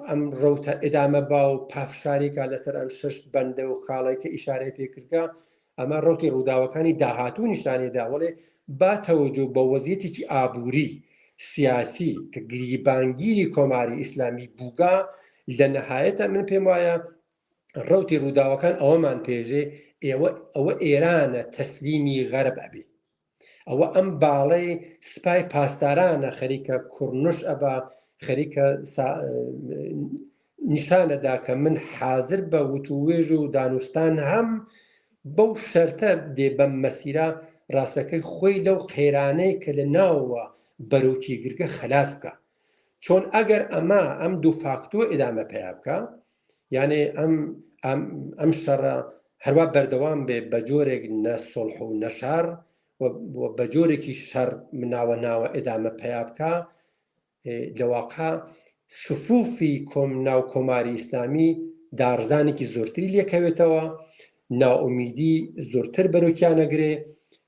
ئەم ڕەوتە ئیدامە با و پافشاریکا لەسەر ئەم شش بەندە و خاڵی کە ئیشارەی پێکردگا ئەمە ڕوتی ڕووداوەکانی داهاتوو نیشانێدا وەڵێ با تەوەجۆ بە وەزیەتێکی ئابووری سیاسی کە گریبانگیری کۆماری ئیسلامی بووگا لە نەهایەتە من پێم وایە ڕوتی ڕووداوەکان ئەوەمان پێژێ ئێوە ئەوە ئێرانە تەسلیمی غەرب ئەبێ ئەوە ئەم باڵەی سپای پاسدارانە خەریکە کوڕنوش ئەبا خەریکە نیشانەدا کە من حاضر بە وتووێژ و دانوستان هەم بەو شەرتە دێ بەم مەسیرە ڕاستەکەی خۆی لەو قەیرانەی کە لە ناوەوە بەرۆکی گرگە خەلاس بکە چۆن ئەگەر ئەمە ئەم دوو فاکتۆ ئیدامە پەیا بکە یانێ ئەم ئەم شەڕە هەروە بەردەوام بێ بە جۆرێک نە سڵح و نەشار و بە جۆرێکی شەڕ ناوە ناوە ئێدامە پیا بکە لەواقع سفوفی کۆم ناو کۆماری ئیسلامی داڕزانێکی زۆرتری لێکەوێتەوە نائومیدی زۆرتر بەرۆکیانەگرێ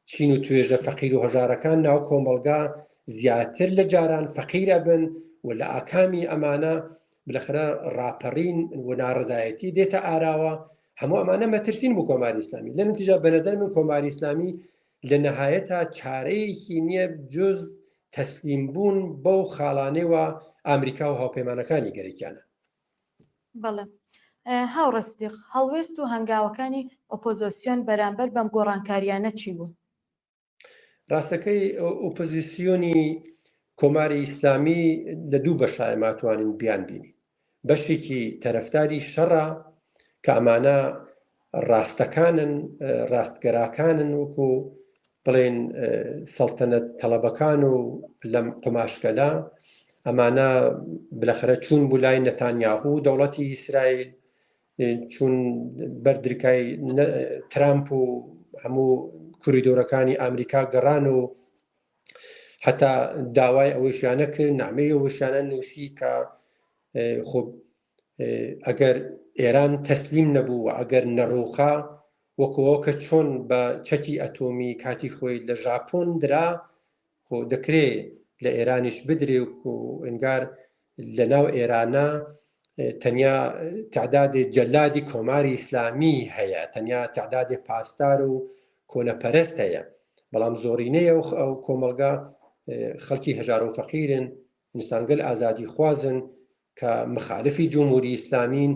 چین و توێژە فەقیر و هەژارەکان ناو کۆمەڵگا زیاتر لە جاران فەقیر ئەبن و لە ئاکامی ئەمانە بلەخرە ڕاپەڕین و ناڕزایەتی دێتە ئاراوە هەموو ئەمانە مەترسین بۆ کۆماری ئیسلامی لە نتیجا بە نظر من کۆماری ئیسلامی لە نەهایەتا چارەیەکی نییە جز تەسلیم بوون بەو خاڵانەوە ئەمریکا و هاوپەیمانەکانی گەرەکیانە. بەڵێ هاوڕێ سدیق، هەڵوێست و هەنگاوەکانی ئۆپۆزۆسیۆن بەرامبەر بەم گۆڕانکارییانە چی بوون؟ ڕاستەکەی ئۆپۆزیسیۆنی کۆماری ئیسلامی لە دوو بەشە ئێمە توانین بیان بینین بەشێکی تەرەفداری شەڕە کە ئەمانە ڕاستەکانن ڕاستگەراکانن وەکو بڵێن سەڵتەنەت تەڵەبەکان و لەم قوماشگەلە ئەمانە بلەخەرە چوون بوو لای نەتانیاهو دەوڵەتی ئیسرائیل چون بەردرکای ترامپ و هەموو کوریدۆرەکانی ئەمریکا گەڕان و حتا داوای ئەوەیشیانە کرد نامەی ئەوەشیانە نووسی کە خۆ ئەگەر ئێران تەسلیم نەبوو و ئەگەر نەڕووخا وەکوەوە کە چۆن بە چەکی ئەتۆمی کاتی خۆی لە ژاپۆن درا خۆ دەکرێ لە ئێرانیش بدرێ و ئەنگار لە ناو ئێرانە تەنیا تعدادێ جەلادی کۆماری ئیسلامی هەیە تەنیا تعدادێ پاسدار و کۆنەپەرست هەیە بەڵام زۆرینەیە و ئەو کۆمەڵگا خەڵکی هەژار و فەقیرن ئینسانگەل ئازادی خوازن کە مخالفی جمهوری ئیسلامین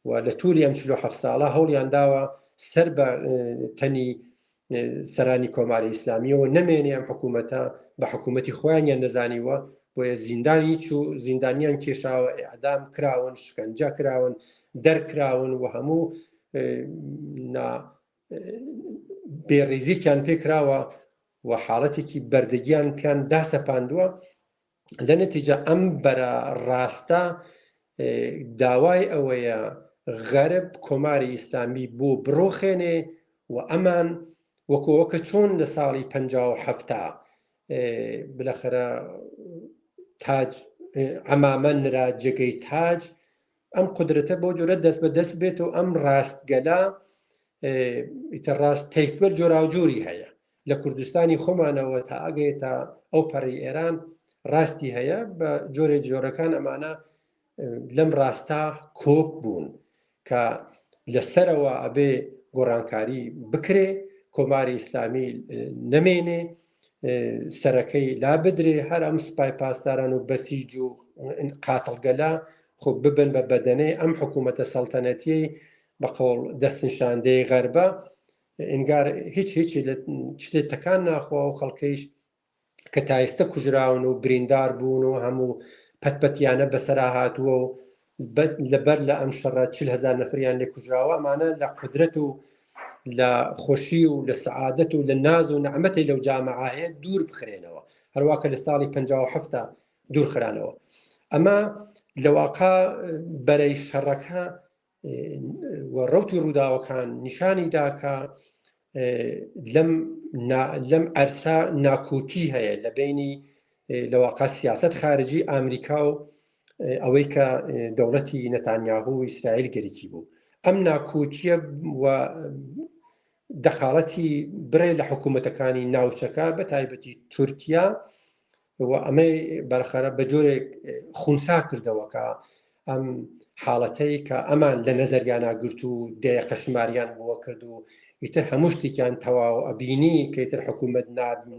و لە تولی ئەم 47 ساڵە هەوڵیان داوە سەر بە تەنی سەرانی کۆماری ئیسلامیەوە نەمێنێ ئەم حکوومەتە بە حکوومەتی خۆیانیان نەزانیوە بۆیە زیندانی چوو زیندانیان کێشاوە ئەعدام کراون شکنجە کراون دەرکراون و هەموو بێڕیزیکیان پێکراوە و حاڵەتێکی بەردەگیان پیان داسەپاندووە لە نەتیجە ئەم بەرە ڕاستە داوای ئەوەیە غەرب کۆماری ئیسلامی بۆ بڕۆخێنێ و ئەمان وەکەوە کە چۆن لە ساڵی 1970 بلەخەرە تاج ئەمامە نرا جێگەی تاج ئەم قدرەتە بۆ جۆرە دەست بە دەست بێت و ئەم ڕاستگەلە ئیتر ڕاست تەیفگەل جۆراوجۆری هەیە لە کوردستانی خۆمانەوە تا ئەگەیە تا ئەو پەڕی ئێران ڕاستی هەیە بە جۆرێ جۆرەکان ئەمانە لەم ڕاستا کۆک بوون کە لەسەرەوە ئەبێ گۆڕانکاری بکرێ کۆماری ئیسلامی نەمێنێ سەرەکەی لا بدرێ هەر ئەم سپای پاسداران و بەسیج و قاتڵگەلە خۆ ببن بە بەدەنەی ئەم حکوومەتە سەڵتەنەتیەی بە قەوڵ دەستنیشاندەی غەربە ئینگار هیچ هیچی لە شتێ تەکان ناخوا و خەڵکەیش کە تا ئێستە کوژراون و بریندار بوون و هەموو پەتپەتیانە بەسەرا هاتووە و لەبەر لە ئەم شەڕە 40 هەزار نەفریان لێ کوژراوە ئەمانە لە قودرەت و لە خۆشی و لە سەعادەت و لە ناز و نەعمەتی لەو جامعە هەیە دوور بخرێنەوە هەروە کە لە ساڵی 57 دوور خرانەوە ئەمە لەواقع بەرەی شەڕەکە و ڕەوتی ڕووداوەکان نیشانی دا کە لەم لەم ئەرسا ناکۆکی هەیە لە بینی لەواقع سیاست خارجی ئامریکا و ئەوەی کە دەوڵەتی نەتانیاهو و ئیسرائیل گەریکی بوو ئەم ناکۆکیە و دەخاڵەتی بڕێ لە حکوومەتەکانی ناوچەکە بە تایبەتی تورکیا و ئەمەی بەرخەرە بە جۆرێک خونسا کردەوە کە ئەم حاڵەتەی کە ئەمان لە نەزەریانە گرت و دەیە قەشماریان بووە کرد و ئیتر هەموو شتێکیان تەواو ئەبینی کە ئیتر حکوومەت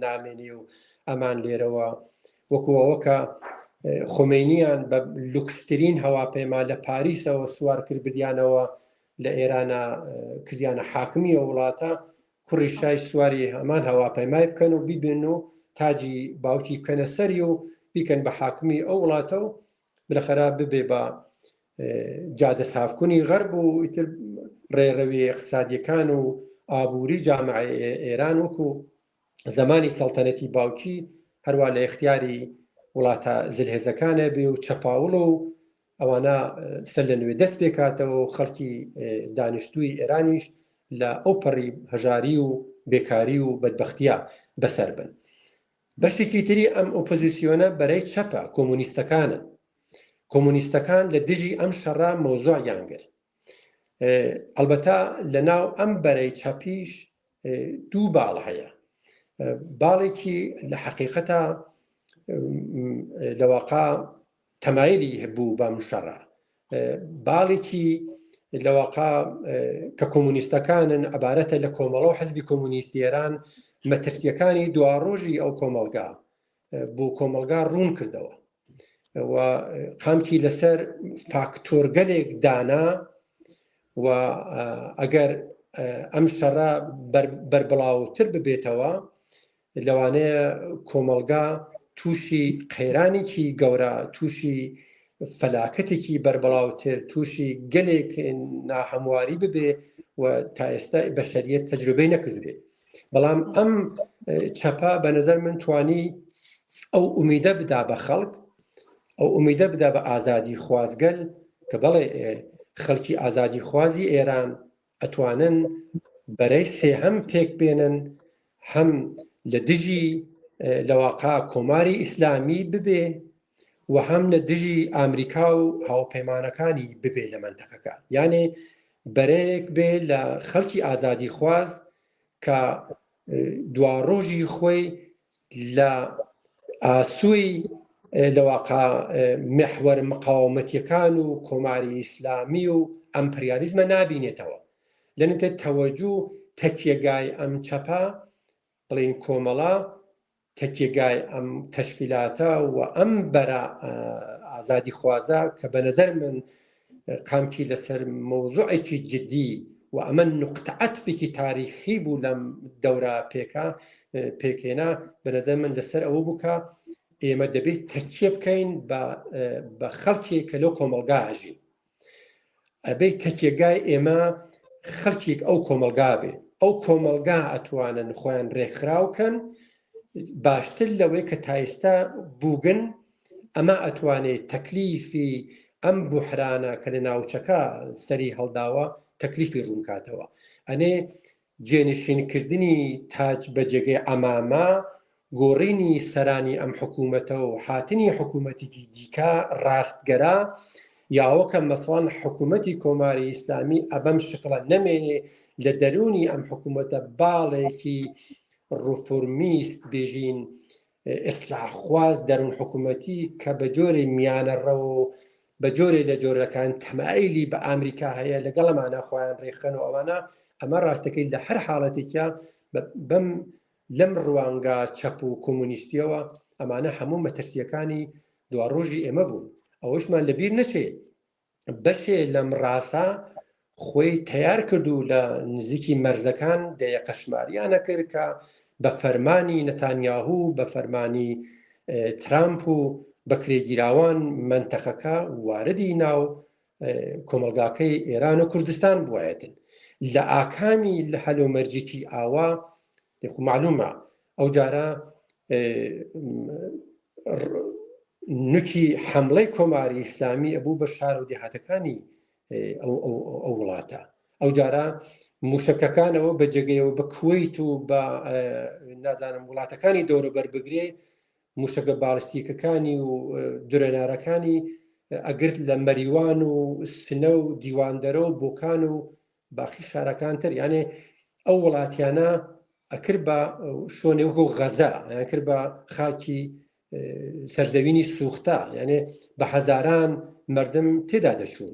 نامێنێ و ئەمان لێرەوە وەکو ئەوە کە خۆمینیان بە لوکسترین هەواپەیما لە پاریسەوە سوار کرد بردیانەوە لە ئێرانە کردیانە حاکمی ئەو وڵاتە کوڕی شای سواری هەمان هەواپەیمای بکەن و بیبن و تاجی باوکی بکەنە سەری و بیکەن بە حاکمی ئەو وڵاتە و بلەخەرا ببێ بە جادە سافکونی غەرب و ئیتر ڕێڕەوی اقتصادیەکان و ئابووری جامعە ئێران وەکو زمانی سەڵتەنەتی باوکی هەروە لە اختیاری وڵاتە زلهێزەکانە بێ و چەپاوڵ و ئەوانە سەر لە نوێ دەست پێکاتەوە و خەڵکی دانیشتووی ئێرانیش لە ئەو پەڕی هەژاری و بێکاری و بەدبەختیە بەسەر بن. بەشێکی تری ئەم ئۆپۆزیسیۆنە بەرەی چەپە، کۆمۆنیستەکانن. کۆمۆنیستەکان لە دژی ئەم شەڕە مەوزوعیان گرت. ئەڵبەتە لە ناو ئەم بەرەی چەپیش دوو باڵ هەیە. باڵێکی لە حەقیقەتە لە واقع تەمایلی هەبوو بەم شەڕە باڵێکی لەواقع کە کۆمونیستەکانن عبارەتە لە کۆمەڵە و حزبی کۆمونیستی ئێران مەترسیەکانی دواڕۆژی ئەو کۆمەڵگا بۆ کۆمەڵگا ڕوون کردەوە و قامکی لەسەر فاکتۆرگەلێک دانا و ئەگەر ئەم شەڕە بەربڵاوتر ببێتەوە لەوانەیە کۆمەڵگا تووشی قەیرانێکی گەورە، تووشی فەلاکەتێکی بەربڵاوتر، تووشی گەلێک ناهەمواری ببێ و تا ئێستا بەشەریەت تەجروبەی نەکردبێ. بەڵام ئەم چەپە بە نظر من توانی ئەو ئومیدە بدا بە خەڵک، ئەو ئومیدە بدا بە ئازادی خوازگەل کە بەڵێ خەڵکی ئازادی خوازی ئێران ئەتوانن بەرەی سێهەم پێک بێنن هەم لە دژی لەواقع کۆماری ئیسلامی ببێ و هەم لە دژی ئامریکا و هاوپەیمانەکانی ببێ لە مەنتەقەکە یانێ بەرەیەک بێ لە خەڵکی ئازادی خواز کە دواڕۆژی خۆی لە ئاسۆی لەواقع محوەر مقاومەتیەکان و کۆماری ئیسلامی و ئەمپریالیزمە نابینێتەوە لەنتە تەوەجو تەکیەگای ئەم چەپە بڵین کۆمەڵە تەکیەگای ئەم تەشکیلاتە و ئەم بەرە ئازادیخوازە کە بە نظر من قامکی لەسەر مەوزوعێکی جدی و ئەمە نوقتە عەتفێکی تاریخی بوو لەم دەورە پێکا پێکهێنا بە نظر من لەسەر ئەوە بوو کە ئێمە دەبێت تەکیە بکەین بە خەڵکێک کە لەو کۆمەڵگا ئەژین ئەبێ تەکیەگای ئێمە خەڵکێک ئەو کۆمەڵگا بێ ئەو کۆمەڵگا ئەتوانن خۆیان ڕێکخراوکەن باشتر لەوەی کە تایستا بووگن ئەمە ئەتوانێ تەکلیفی ئەم بوحرانە کە لە ناوچەکە سەری هەڵداوە تەکلیفی ڕوونکاتەوە ئەنێ جێنشینکردنی تاج بە جێگەی عەمامە، گۆڕینی سەرانی ئەم حکوومەتە و هاتنی حکوومەتێکی دیکە ڕاستگەرا یاوەکە مەسەڵەن حکوومەتی کۆماری ئیسلامی ئەبەم شکڵە نەمێنێ لە دەروونی ئەم حکوومەتە باڵێکی ڕفورمیست بێژین. ئیسلاحخواز دەرون حکوومەتی کە بە جۆرێ میانەڕەو و بە جۆرێ لە جۆرەکان تەمایلی بە ئامریکا هەیە لەگەڵمانە خۆیان ڕێکخەن و ئەوانە ئەمە ڕاستەکەی لە هەر حاڵەتێکیا بەم لەم ڕوانگا چەپ و کۆمۆنیستیەوە ئەمانە هەموو مەترسیەکانی دواڕۆژی ئێمە بوون ئەوەشمان لەبیر نەچێ بەشێ لەم ڕاسە خۆی تەیار کرد و لە نزیکی مەرزەکان دەیەقە شماریانە کرد کە بە فەرمانی نەتانیاهو بە فەرمانی ترامپ و بەکرێگیراوان مەنتەقەکە واردی ناو کۆمەڵگاکەی ئێران و کوردستان بواەتن لە ئاکامی لە هەلومەرجێکی ئاوا خو معلومە ئەو جارە نوکی حملەی کۆماری ئیسلامی ئەبوو بە شار و دێهاتەکانی ئەو وڵاتە ئەو جارە موشەکەکانەوە بە جێگەیەوە بە کوەیت و بە نازانم وڵاتەکانی دەوروبەر بگرێ موشەکە باڵستیکەکانی و درێنارەکانی ئەگرت لە مەریوان و سنە و دیواندەرە و بۆکان و باقی شارەکان تر یانێ ئەو وڵاتیانە ئەکرد بە شۆنێ وەکو غەزە کرد بە خاکی سەرزەوینی سوختە یانێ بە هەزاران مردم تێدا دەچوون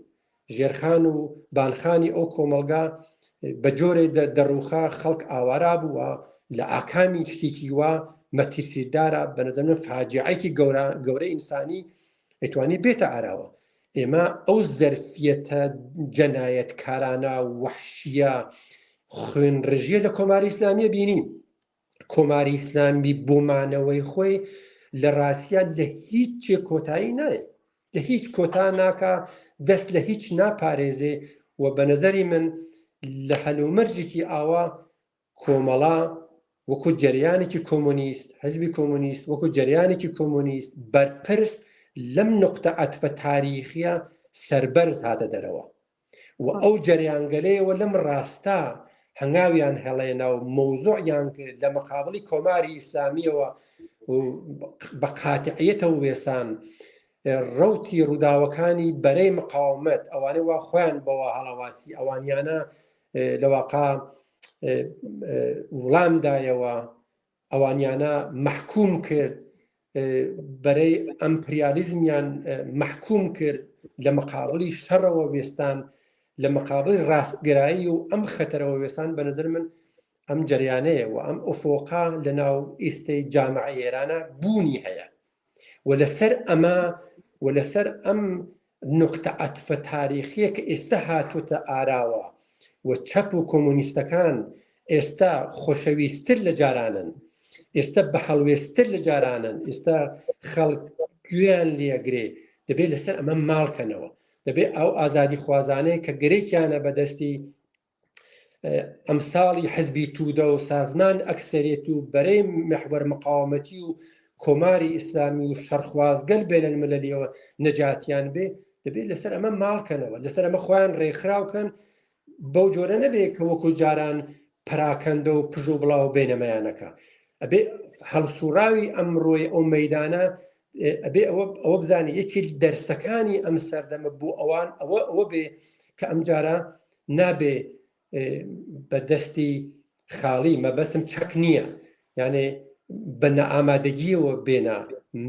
ژێرخان و بانخانی ئەو کۆمەڵگا بە جۆرێ دەڕوخا خەڵک ئاوارا بووە لە ئاکامی شتێکی وا مەترسیدارە بە نظر من فاجعەیەکی گەورە گەورە ئینسانی ئەتوانی بێتە ئاراوە ئێمە ئەو زەرفیەتە جەنایەتکارانە وەحشیە خوێنڕژیە لە کۆماری ئیسلامیە بینی کۆماری ئیسلامی بۆ مانەوەی خۆی لە ڕاستە لە هیچ چێ کۆتایی نایە لە هیچ کۆتا ناکا دەست لە هیچ ناپارێزێ و بە نظری من لە هەلومەرجێکی ئاوا کۆمەڵە وەکو جەریانێکی کۆمۆنیست، حزبی کۆمۆنیست وەکو جەریانێکی کۆمۆنیست بەرپرس لەم نوقتە عەتفە تاریخیە سەربەرز هاتە دەرەوە و ئەو جەریانگەلەیەوە لەم ڕاستا هەنگاویان هەڵێنا و مەوزوعیان کرد لە مقابڵی کۆماری ئیسلامیەوە و بە قاتعیەتەوە وێسان ڕەوتی ڕووداوەکانی بەرەی مقاومەت ئەوانەی وا خۆیان بەوە هەڵەواسی ئەوانیانە لە واقع وڵام دایەوە ئەوانیانە محکوم کرد بەرەی ئەمپریالیزمیان محکوم کرد لە مقابلی شەڕەوە وێستان لە مقابلی ڕاستگرایی و ئەم خەتەرەوە وێستان بە نظر من ئەم جەریانەیە و ئەم ئۆفۆقا لە ناو ئیستەی جامعە ئێرانە بوونی هەیە و لەسەر ئەمە و لەسەر ئەم نوقتە عەتفە تاریخیە کە ئێستا هاتووتە ئاراوە و چەپ و کۆمۆنیستەکان ئێستا خۆشەویستتر لە جارانن ئێستا بە هەڵوێستتر لە جارانن ئێستا خەڵک گوێیان لێگرێ دەبێت لەسەر ئەمە ماڵکەنەوە دەبێت ئەو ئازادی خوازانەیە کە گرێکیانە بەدەستی ئەمساڵی حزبی تودە و سازمان ئەکسەرێت و بەرەی محوەر مقاومەتی و کۆماری ئیسلامی و شەڕخوازگەل بێنە ملەلیەوە نەجاتیان بێ دەبێت لەسەر ئەمە ماڵکەنەوە لەسەر ئەمە خۆیان ڕێکخراوکەن بەو جۆرە نەبێت کە وەکو جاران پراکەندە و پژ و بڵاو بێنەمەیانەکە ئەبێ هەڵسوڕاوی ئەمڕۆی ئەو مەدانە ئەبێ ئەوە ئەوە بزانانی یەکی دەرسەکانی ئەم سەردەمە بۆ ئەوان ئەوە ئەوە بێ کە ئەمجارە نابێ بە دەستی خاڵی مەبەستم چەک نییە یانێ بە نەئامادەگیەوە بێنە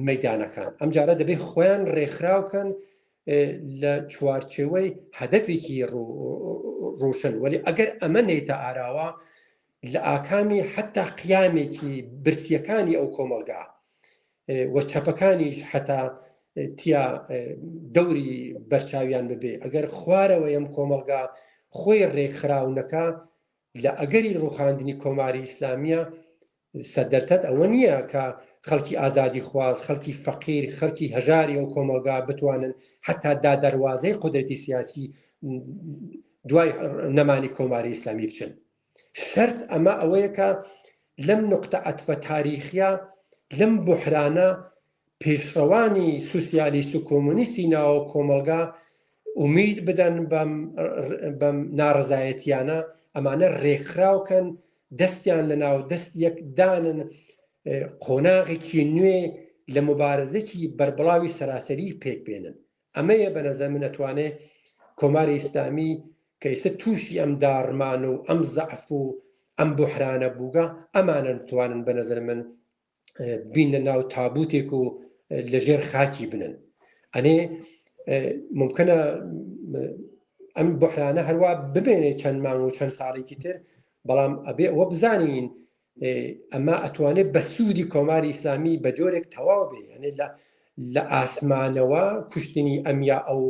مەدانەکان ئەم جارە دەبێت خۆیان ڕێکخراوکەن لە چوارچێوەی هەدەفێکی ڕوشن وەلی ئەگەر ئەمە نێتە ئاراوە لە ئاکامی حتا قیامێکی برسیەکانی ئەو کۆمەلگا و چەپەکانیش حتا تیا دەوری بەرچاویان ببێ ئەگەر خوارەوە ئەم کۆمەڵگا خۆی ڕێکخراونەکە لە ئەگەری ڕوخاندنی کۆماری ئیسلامیە سەدەرسەد ئەوە نییە کە خەڵکی ئازادی خواز خەڵکی فەقیر خەڵکی هەژاری ئەو کۆمەڵگا بتوانن حتا دا دەروازەی قودرەتی سیاسی دوای نەمانی کۆماری ئیسلامی بچن شەرت ئەمە ئەوەیە کە لەم نوقتە عەتفە تاریخیە لەم بوحرانە پێشڕەوانی سوسیالیست و کۆمۆنیستی ناوە کۆمەڵگا ئومید بدەن بەم بەم ناڕزایەتیانە ئەمانە ڕێکخراوکەن دەستیان لە ناو دەست یەک دانن قۆناغێکی نوێ لە مبارزێکی بەربڵاوی سەراسەری پێک بێنن ئەمەیە بە نەزەر من ئەتوانێ کۆماری ئیسلامی کە ئیستا تووشی ئەم داڕمان و ئەم زەعف و ئەم بوحرانە بووگە ئەمانەن توانن بە نەزەر من. بینە ناو تابوتێک و لەژێر خاکی بنن. ئەنێ ممکنە ئەم بحرانە هەروە بمێنێ چەند مانگ و چەند ساڵێکی تر، بەڵام ئەبێ ئەوە بزانین ئەمە ئەتوانێت بە سوودی کۆماری ئیسلامی بە جۆرێک تەواو بێ، یعنی لە ئاسمانەوە کوشتنی ئەم یا ئەو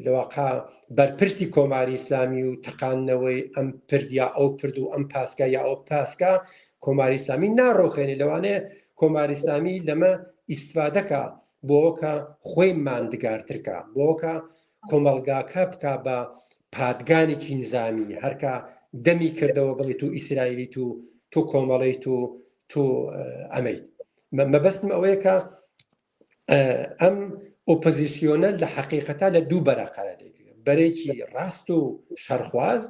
لەواقع بەرپرسی کۆماری ئیسلامی و تەقاندنەوەی ئەم پرد یا ئەو پرد و ئەم پاسگا یا ئەو پاسگا کۆماری ئیسلامی ناڕۆخێنێ. لەوانەیە کۆماری ئیسلامی لەمە ئیسفادەکە بۆکە خۆی ماندگارترکە، بۆکە کۆمەڵگاکە بک بە پادگانێکی نظامی، هەرکە دەمی کردەوە بڵێ تو ئیسرائیلی تو تۆ کۆمەڵیت و تۆ ئەمەیت. مەبەستم ئەوەیە کە ئەم ئۆپۆزیسیۆنە لە حەقیقەتا لە دوو بەرە قەرار دەگرێت، بەرێکی ڕاست و شەرخواز،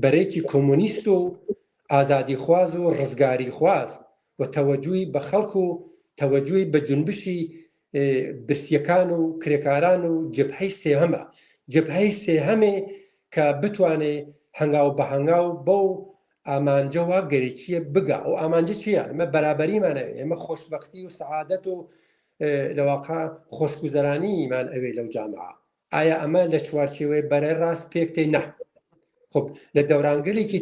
بەرێکی کۆمۆنیست و ئازادیخواز و ڕزگاریخواز و تەوەجوی بە خەڵک و تەوەجوی بە جونبشی برسیەکان و کرێکاران و جبهەی سێهەمە، جبهەی سێهەمێ کە بتوانێ هەنگاو بە هەنگاو بەو ئامانجەوە گەرەکیە بگا. ئەو ئامانجە چییە؟ ئێمە بەرابەریمان ئەوێ، ئێمە خۆشببختی و سەعادەت و لەواقع خۆشگوزەرانیمان ئەوێ لەو جامعە. ئایا ئەمە لە چوارچێوەی بەرەی ڕاست پێک تێ؟ نا. خب لە دەورانگەلێکی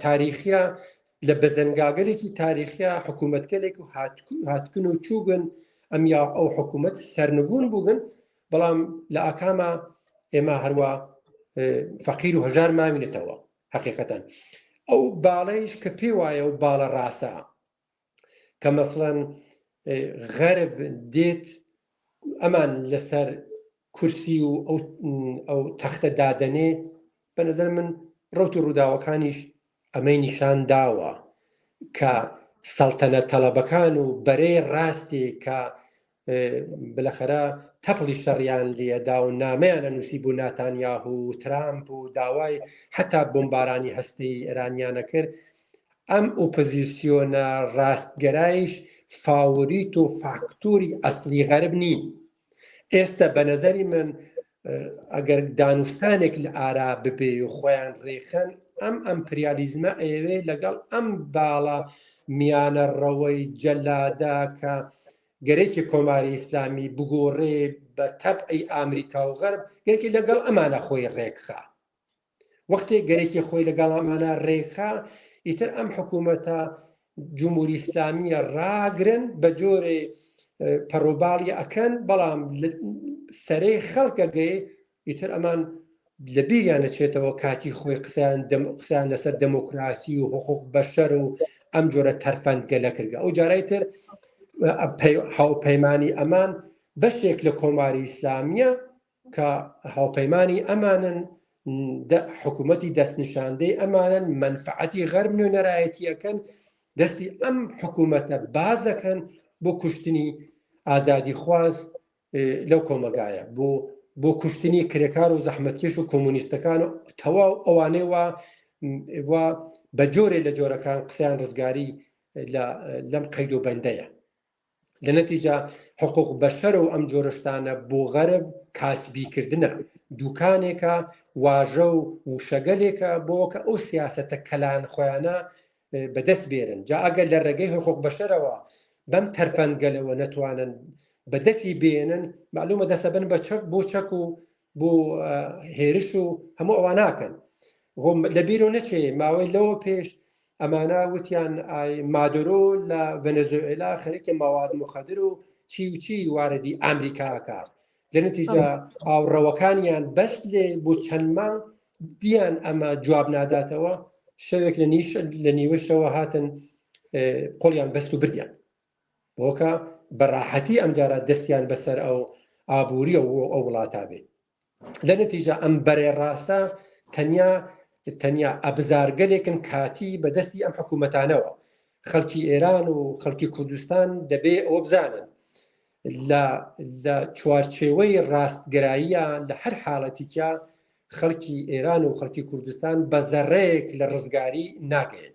تاریخیە، لە بەزەنگاگەلێکی تاریخیە حکوومەتگەلێک و هاتکن و چووگن، ئەم یا ئەو حکوومەت سەرنگون بووگن، بەڵام لە ئاکاما ئێمە هەروە فەقیر و هەژار ماوینەتەوە. حقیقەتەن ئەو باڵەیش کە پێی وایە و باڵە ڕاسە کە مەسڵەن غەرب دێت ئەمان لەسەر کورسی و ئەو تەختە دادەنێ، بە نظر من ڕوتی ڕووداوەکانیش ئەمەی نیشان داوە کە سەڵتەنە تەڵەبەکان و بەرەی ڕاستی کە بلەخەرە تەپڵی شەڕیان لێدا و نامەیان ئەنووسی بۆ ناتانیاهو و ترامپ و داوای حتا بۆمبارانی هەستەی ئێرانیانە کرد، ئەم ئۆپۆزیسیۆنە ڕاستگەرایش فاوریت و فاکتۆری ئەسلی غەرب نین. ئێستا بە نظری من ئەگەر دانوستانێک لە ئارا ببێ و خۆیان ڕێخەن، ئەم ئەمپریالیزمە ئەیەوێ لەگەڵ ئەم باڵە میانە ڕەوەی جەلادا کە گەرەکی کۆماری ئیسلامی بگۆڕێ بە تەبعی ئامریکا و غەرب، گەرەکی لەگەڵ ئەمانە خۆی ڕێکخا. وەختێک گەرەکی خۆی لەگەڵ ئەمانە ڕێکخا، ئیتر ئەم حکوومەتە جمهوری ئیسلامیە ڕاگرن بە جۆرێ پەڕۆباڵی ئەکەن، بەڵام سەرەی خەڵکەگەی ئیتر ئەمان لە بیریان نەچێتەوە کاتی خۆی قسەیان لەسەر دەمۆکراسی و حقوق بەشەر و ئەم جۆرە تەرفەندگەلە کردگە. ئەو جارای تر هاوپەیمانی ئەمان بەشێک لە کۆماری ئیسلامیە کە هاوپەیمانی ئەمانن، حکوومەتی دەستنیشاندەی ئەمانن، مەنفعەتی غەرب نوێنەرایەتیەکەن، دەستی ئەم حکوومەتە باز دەکەن بۆ کوشتنی ئازادیخواز لەو کۆمەلگایە، بۆ کوشتنی کرێکار و زەحمەتکێش و کۆمۆنیستەکان و تەواو ئەوانەی وا بە جۆرێ لە جۆرەکان قسەیان ڕزگاری لەم قەید و بەندەیە. لە نەتیجە حقوق بەشەر و ئەم جۆرەشتانە بۆ غەرب کاسبیکردنە، دوکانێکە، واژە و وشەگەلێکە بۆ کە ئەو سیاسەتە کەلان خۆیانە بەدەست بێرن. جا ئەگەر لە ڕێگەی حقوق بەشەرەوە بەم تەرفەندگەلەوە نەتوانن بەدەستی بێنن، معلومە دەسەبن بە چەک بۆ چەک و بۆ هێرش و هەموو ئەوە ناکەن. لە بیرۆ نەچێ ماوەی لەوە پێش ئەمانە وتیان ئای مادۆرۆ لە ڤەنەزۆئێلا خەریکە ماواد مخدر و چی و چی واردی ئەمریکاکە. لە نەتیجە هاوڕەوەکانیان بەس لێ بۆ چەند مانگ دیان ئەمە جواب ناداتەوە، شەوێک لە نیش لە نیوەشەوە هاتن قۆڵیان بەست و بردیان بۆکە بە ڕاحەتی ئەمجارە دەستیان بەسەر ئەو ئابووریە و ئەو وڵاتا بێ. لە نەتیجە ئەم بەرێ ڕاستە تەنیا تەنیا ئەبزارگەلێکن کاتی بەدەستی ئەم حکوومەتانەوە. خەڵکی ئێران و خەڵکی کوردستان دەبێ ئەوە بزانن لە لە چوارچێوەی ڕاستگەراییە لە هەر حاڵەتێکیا خەڵکی ئێران و خەڵکی کوردستان بە زەڕەیەک لە ڕزگاری ناگەین.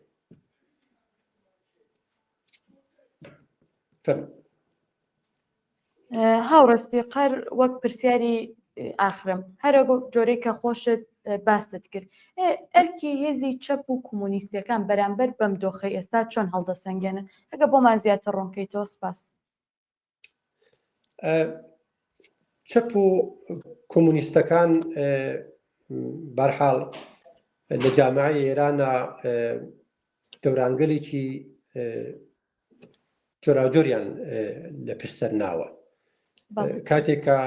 فەرموو. هاوڕێ ستیقەر وەک پرسیاری ئاخرم هەرە جۆرەی کە خۆشت باست کرد ئەرکی هێزی چەپ و کۆمۆنیستەکان بەرامبەر بەم دۆخەی ئێستا چۆن هەڵدەسەنگێنن؟ ئەگە بۆمان زیاتر ڕوونکەیتەوە سپاس. چەپ و کۆمۆنیستەکان بەرحاڵ لە جامعی ئێرانە دەورانگەلێکی جۆراوجۆریان لە پشت سەر ناوە. کاتێک کە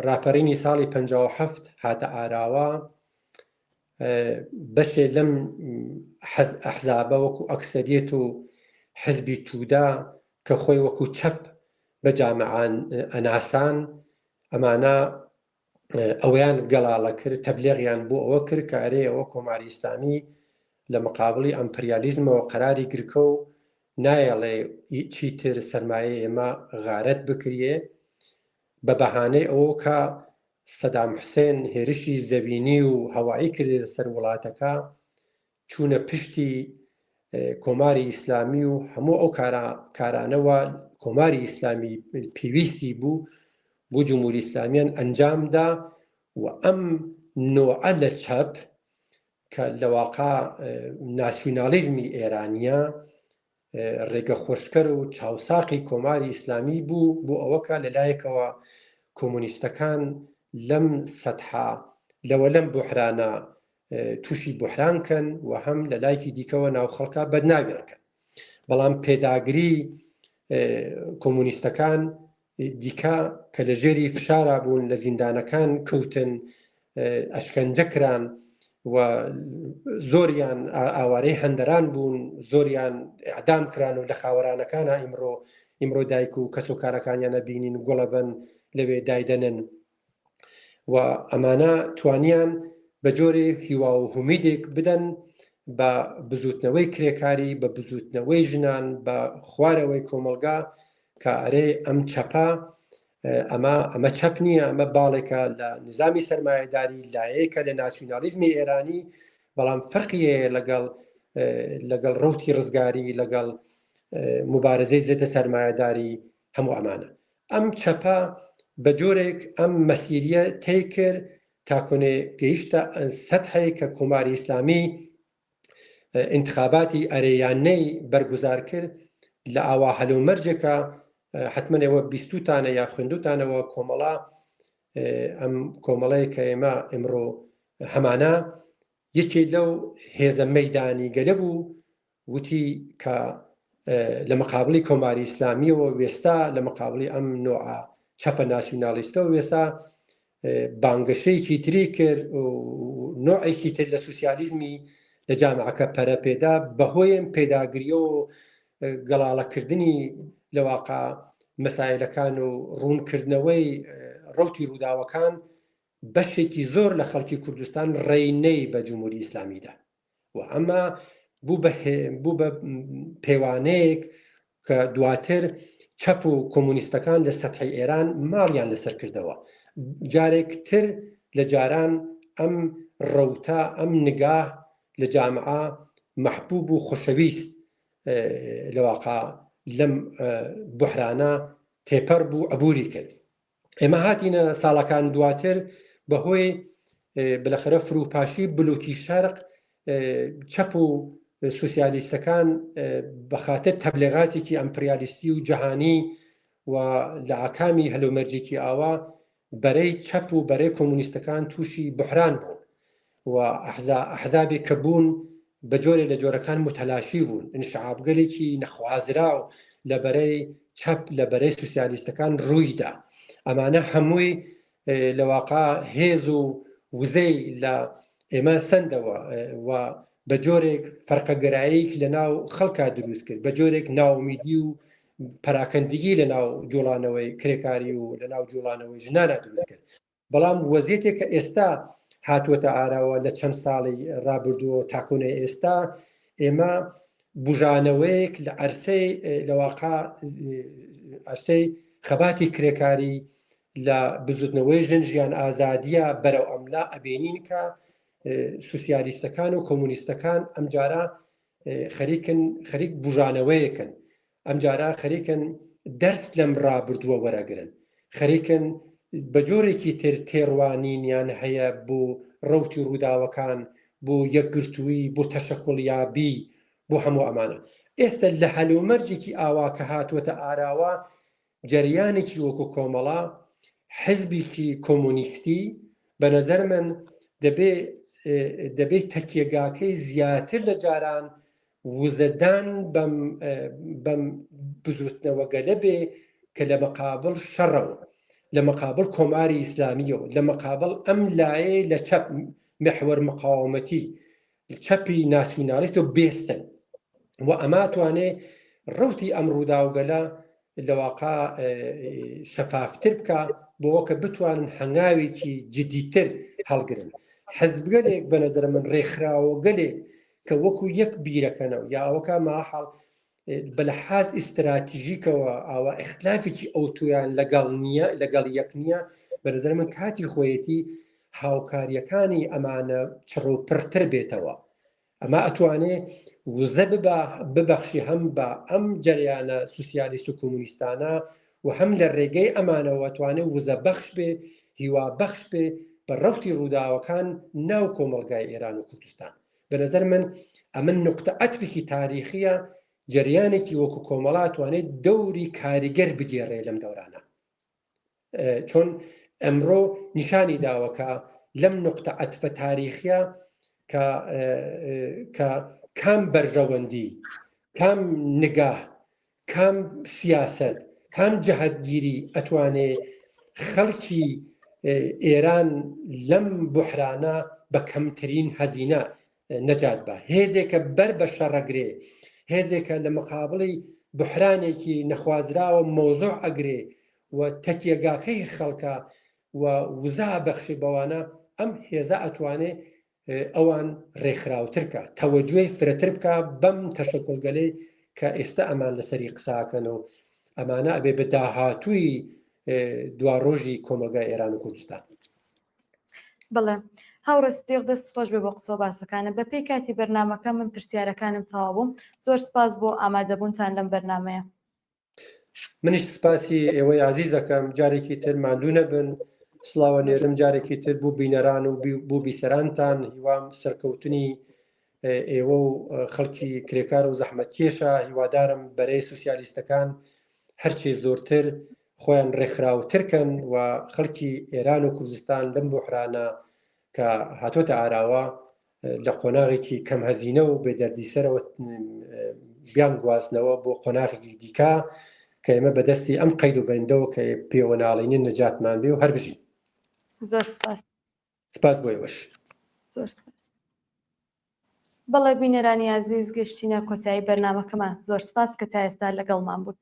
ڕاپەرینی ساڵی 57 هاتە ئاراوە بەشێ لەم ئەحزابە وەکو ئەکسەریەت و حزبی توودا کە خۆی وەکو چەپ بە جامعان ئەناسان ئەمانە ئەوەیان گەڵاڵە کرد، تەبلێغیان بۆ ئەوە کرد کە ئەرێ ئەوە کۆماری ئیسلامی لە مقابڵی ئەمپریالیزمەوە قەراری گرکە و نایەڵێ چیتر سەرمایەی ئێمە غارەت بکریێ بە بەهانەی ئەوە کە سەدام حوسێن هێرشی زەوینی و هەوایی کردێتە سەر وڵاتەکە چوونە پشتی کۆماری ئیسلامی و هەموو ئەو کارانەوە کۆماری ئیسلامی پێویستی بوو بۆ جمهوری ئیسلامیان ئەنجامدا و ئەم نوعە لە چەپ کە لە واقع ناسیونالیزمی ئێرانیە ڕێگە خۆشکەر و چاوساقی کۆماری ئیسلامی بوو بۆ ئەوە کە لە لایەکەوە کۆمۆنیستەکان لەم سەتحا لەوە لەم بحرانە تووشی بحران کەن و هەم لە لایکی دیکەوە ناو خەڵکە بەدناویان کەن بەڵام پێداگری کۆمۆنیستەکان دیکە کە لە ژێری فشارا بوون لە زیندانەکان کەوتن ئەشکەنجە کران و زۆریان ئاوارەی هەندەران بوون زۆریان ئەدام کران و لە خاوەرانەکانە ئیمڕۆ ئیمڕۆ دایک و کەس و کارەکانیانە بینین گوڵەبن لەوێ دایدەنن و ئەمانە توانیان بە جۆرێ هیوا و هومیدێک بدەن بە بزوتنەوەی کرێکاری بە بزوتنەوەی ژنان بە خوارەوەی کۆمەڵگا کە ئەرێ ئەم چەپە ئەمە ئەمە چەپ نییە ئەمە باڵێکە لە نظامی سەرمایەداری لایەکە لە ناسیونالیزمی ئێرانی بەڵام فەرقی هەیە لەگەڵ لەگەڵ ڕوتی ڕزگاری لەگەڵ مبارزەی زێتە سەرمایەداری هەموو ئەمانە ئەم چەپە بە جۆرێک ئەم مەسیریە تەی کرد تاکۆنێ گەیشتە سەتحێک کە کۆماری ئیسلامی ئینتخاباتی ئەرێ یان نەی بەرگوزار کرد لە ئاوا هەلومەرجێکە حتمما ئێوە بیستوتانە یا خوێندوتانەوە کۆمەڵە ئەم کۆمەڵەیە کە ئێمە ئمڕۆ هەمانە یەکێ لەو هێزە مەدانی گەلە بوو وتی کە لە مقابلی کۆماری ئیسلامیەوە وێستا لە مقابلی ئەم نوعە چەپە ناسیونالیستەوە وێستا بانگەشەیەکی تری کرد و نوعێکی تر لە سوسیالیزمی لە جامعەکە پەرە پێدا بەهۆیم پێداگریەوە گەڵاڵەکردنی لە واقع مەسایلەکان و ڕوونکردنەوەی ڕوتی ڕووداوەکان بەشێکی زۆر لە خەڵکی کوردستان ڕێی بە جمهوری ئیسلامیدا و ئەمە بوو بە بوو بە پێوانەیەک کە دواتر چەپ و کۆمۆنیستەکان لە سەتحی ئێران ماڵیان لەسەر کردەوە جارێک تر لە جاران ئەم ڕەوتە ئەم نگاه لە جامعە مەحبوب و خۆشەویست لە واقع لەم بحرانە تێپەر بوو عبوری کرد ئێمە هاتینە ساڵەکان دواتر بەهۆی بلەخەرە فروپاشی بلوکی شەرق چەپ و سوسیالیستەکان بەخاتر تەبلێغاتێکی ئەمپریالیستی و جەهانی و لە ئاکامی هەلومەرجێکی ئاوا بەرەی چەپ و بەرەی کۆمونیستەکان تووشی بحران بوون و ئەحزابێک کە بوون بە جۆرێ لە جۆرەکان متەلاشی بوون، ئینشعابگەلێکی نەخوازراو لە بەرەی چەپ لە بەرەی سوسیالیستەکان ڕوویدا. ئەمانە هەمووی لە واقع هێز و وزەی لە ئێمە سەندەوە و بە جۆرێک فەرقەگەراییک لە ناو خەڵکا دروست کرد، بە جۆرێک ناومیدی و پەراکەندگی لە ناو جوڵانەوەی کرێکاری و لە ناو جوڵانەوەی ژنانە دروست کرد. بەڵام وەزیەتێک کە ئێستا هاتووەتە ئاراوە لە چەند ساڵی ڕابردووە تاکۆنە ئێستا ئێمە بژانەوەیەک لە عرسەی لە واقع عرسەی خەباتی کرێکاری لە بزوتنەوەی ژن ژیان ئازادیە بەرەو ئەملا ئەبینین کە سوسیالیستەکان و کۆمونیستەکان ئەمجارە خەریکن خەریک بژانەوەیەکن ئەمجارە خەریکن دەرس لەم ڕابردووە وەرەگرن، خەریکن بە جۆرێکی تر تێڕوانینیان هەیە بۆ ڕەوتی ڕووداوەکان، بۆ یەکگرتوویی، بۆ تەشەکوڵیابی، بۆ هەموو ئەمانە. ئێستا لە هەلومەرجێکی ئاوا کە هاتووەتە ئاراوە، جەریانێکی وەکو کۆمەڵە، حزبێکی کۆمۆنیستی، بە نەزەر من دەبێ دەبێ تەکیەگاکەی زیاتر لە جاران وزەدان بەم بەم بزوتنەوە گەلە بێ کە لە مەقابڵ شەڕەوە لە مەقابڵ کۆماری ئیسلامیەوە لە مەقابڵ ئەم لایەی لە چەپ محوەر مقاومەتی چەپی ناسیونالیست و بێستن و ئەما توانێ ڕوتی ئەم ڕووداوگەلە لەواقع شەفافتر بکە بۆ کە بتوانن هەنگاوێکی جدیتر هەڵگرن حزبگەلێک بە نظر من ڕێکخراوەگەلێک کە وەکو یەک بیرەکەنەوە یا ئەوەکە ماحاڵ بە لەحاز ئیستراتیژیکەوە ئاوا ئیختلافێکی ئەوتۆیان لەگەڵ نییە لەگەڵ یەک نییە بە نظر من کاتی خۆیەتی هاوکاریەکانی ئەمانە چڕ و پڕتر بێتەوە ئەمە ئەتوانێ وزە ببا ببەخشی هەم بە ئەم جەریانە سوسیالیست و کۆمونیستانە و هەم لە ڕێگەی ئەمانەوە توانێ وزە بەخش بێ هیوا بەخش بێ بە ڕەوتی ڕووداوەکان ناو کۆمەڵگای ئێران و کوردستان بە نظر من ئەمن نقطە عەتفێکی تاریخیە جەریانێکی وەکو کۆمەڵا توانێت دەوری کاریگەر بگێڕێ لەم دەورانە چۆن ئەمڕۆ نیشانی داوە کە لەم نقطە عەتفە تاریخیە کە کە کام بەرژەوەندی کام نگاه کام سیاسەت، کام جەهەتگیری ئەتوانێ خەڵکی ئێران لەم بوحرانە بە کەمترین هەزینە نەجات با؟ هێزێکە بەر بە شەڕەگرێ، هێزێکە لە مقابڵی بوحرانێکی نەخوازراوە مەوزوع ئەگرێ و تەکیەگاکەی خەڵکە و وزە ئەبەخشێ بەوانە، ئەم هێزە ئەتوانێ ئەوان ڕێکخراوتر کا، تەوەجوهی فرەتر بکا بەم تەشەکوڵگەلەی کە ئێستا ئەمان لەسەری قساکەن و ئەمانە ئەبێ بە داهاتووی دواڕۆژی کۆمەڵگای ئێران و کوردستان. بەڵێ هاوڕێ سدیق دەست خۆش بێ بۆ قسە و باسەکانت. بە پێی کاتی بەرنامەکە من پرسیارەکانم تەواو بوو. زۆر سپاس بۆ ئامادەبوونتان لەم بەرنامەیە. منیش سپاسی ئێوەی ئازیز دەکەم جارێکی تر ماندوو نەبن سڵاوە نێرم جارێکی تر بوو بینەران و بۆ بیسەرانتان هیوام سەرکەوتنی ئێوە و خەڵکی کرێکار و زەحمەتکێشە هیوادارم بەرەی سوسیالیستەکان هەرچی زۆرتر خۆیان ڕێکخراوترکەن و خەڵکی ئێران و کوردستان لەم بۆحرانە کە هاتۆتە ئاراوە لە قۆناغێکی کەم هەزینە و بێ دەردیسەرەوە بیان گوازنەوە بۆ قۆناغێکی دیکە کە ئێمە بەدەستی ئەم قەید و بەندەوە کە پێوە ناڵینین نەجاتمان بێ و هەر بژین. زۆر سپاس. سپاس بۆ ئێوەش. زۆر سپاس. بەڵێ بینەرانی ئازیز گەشتینە کۆتایی بەرنامەکەمان زۆر سپاس کە تا ئێستا لەگەڵمان بوون.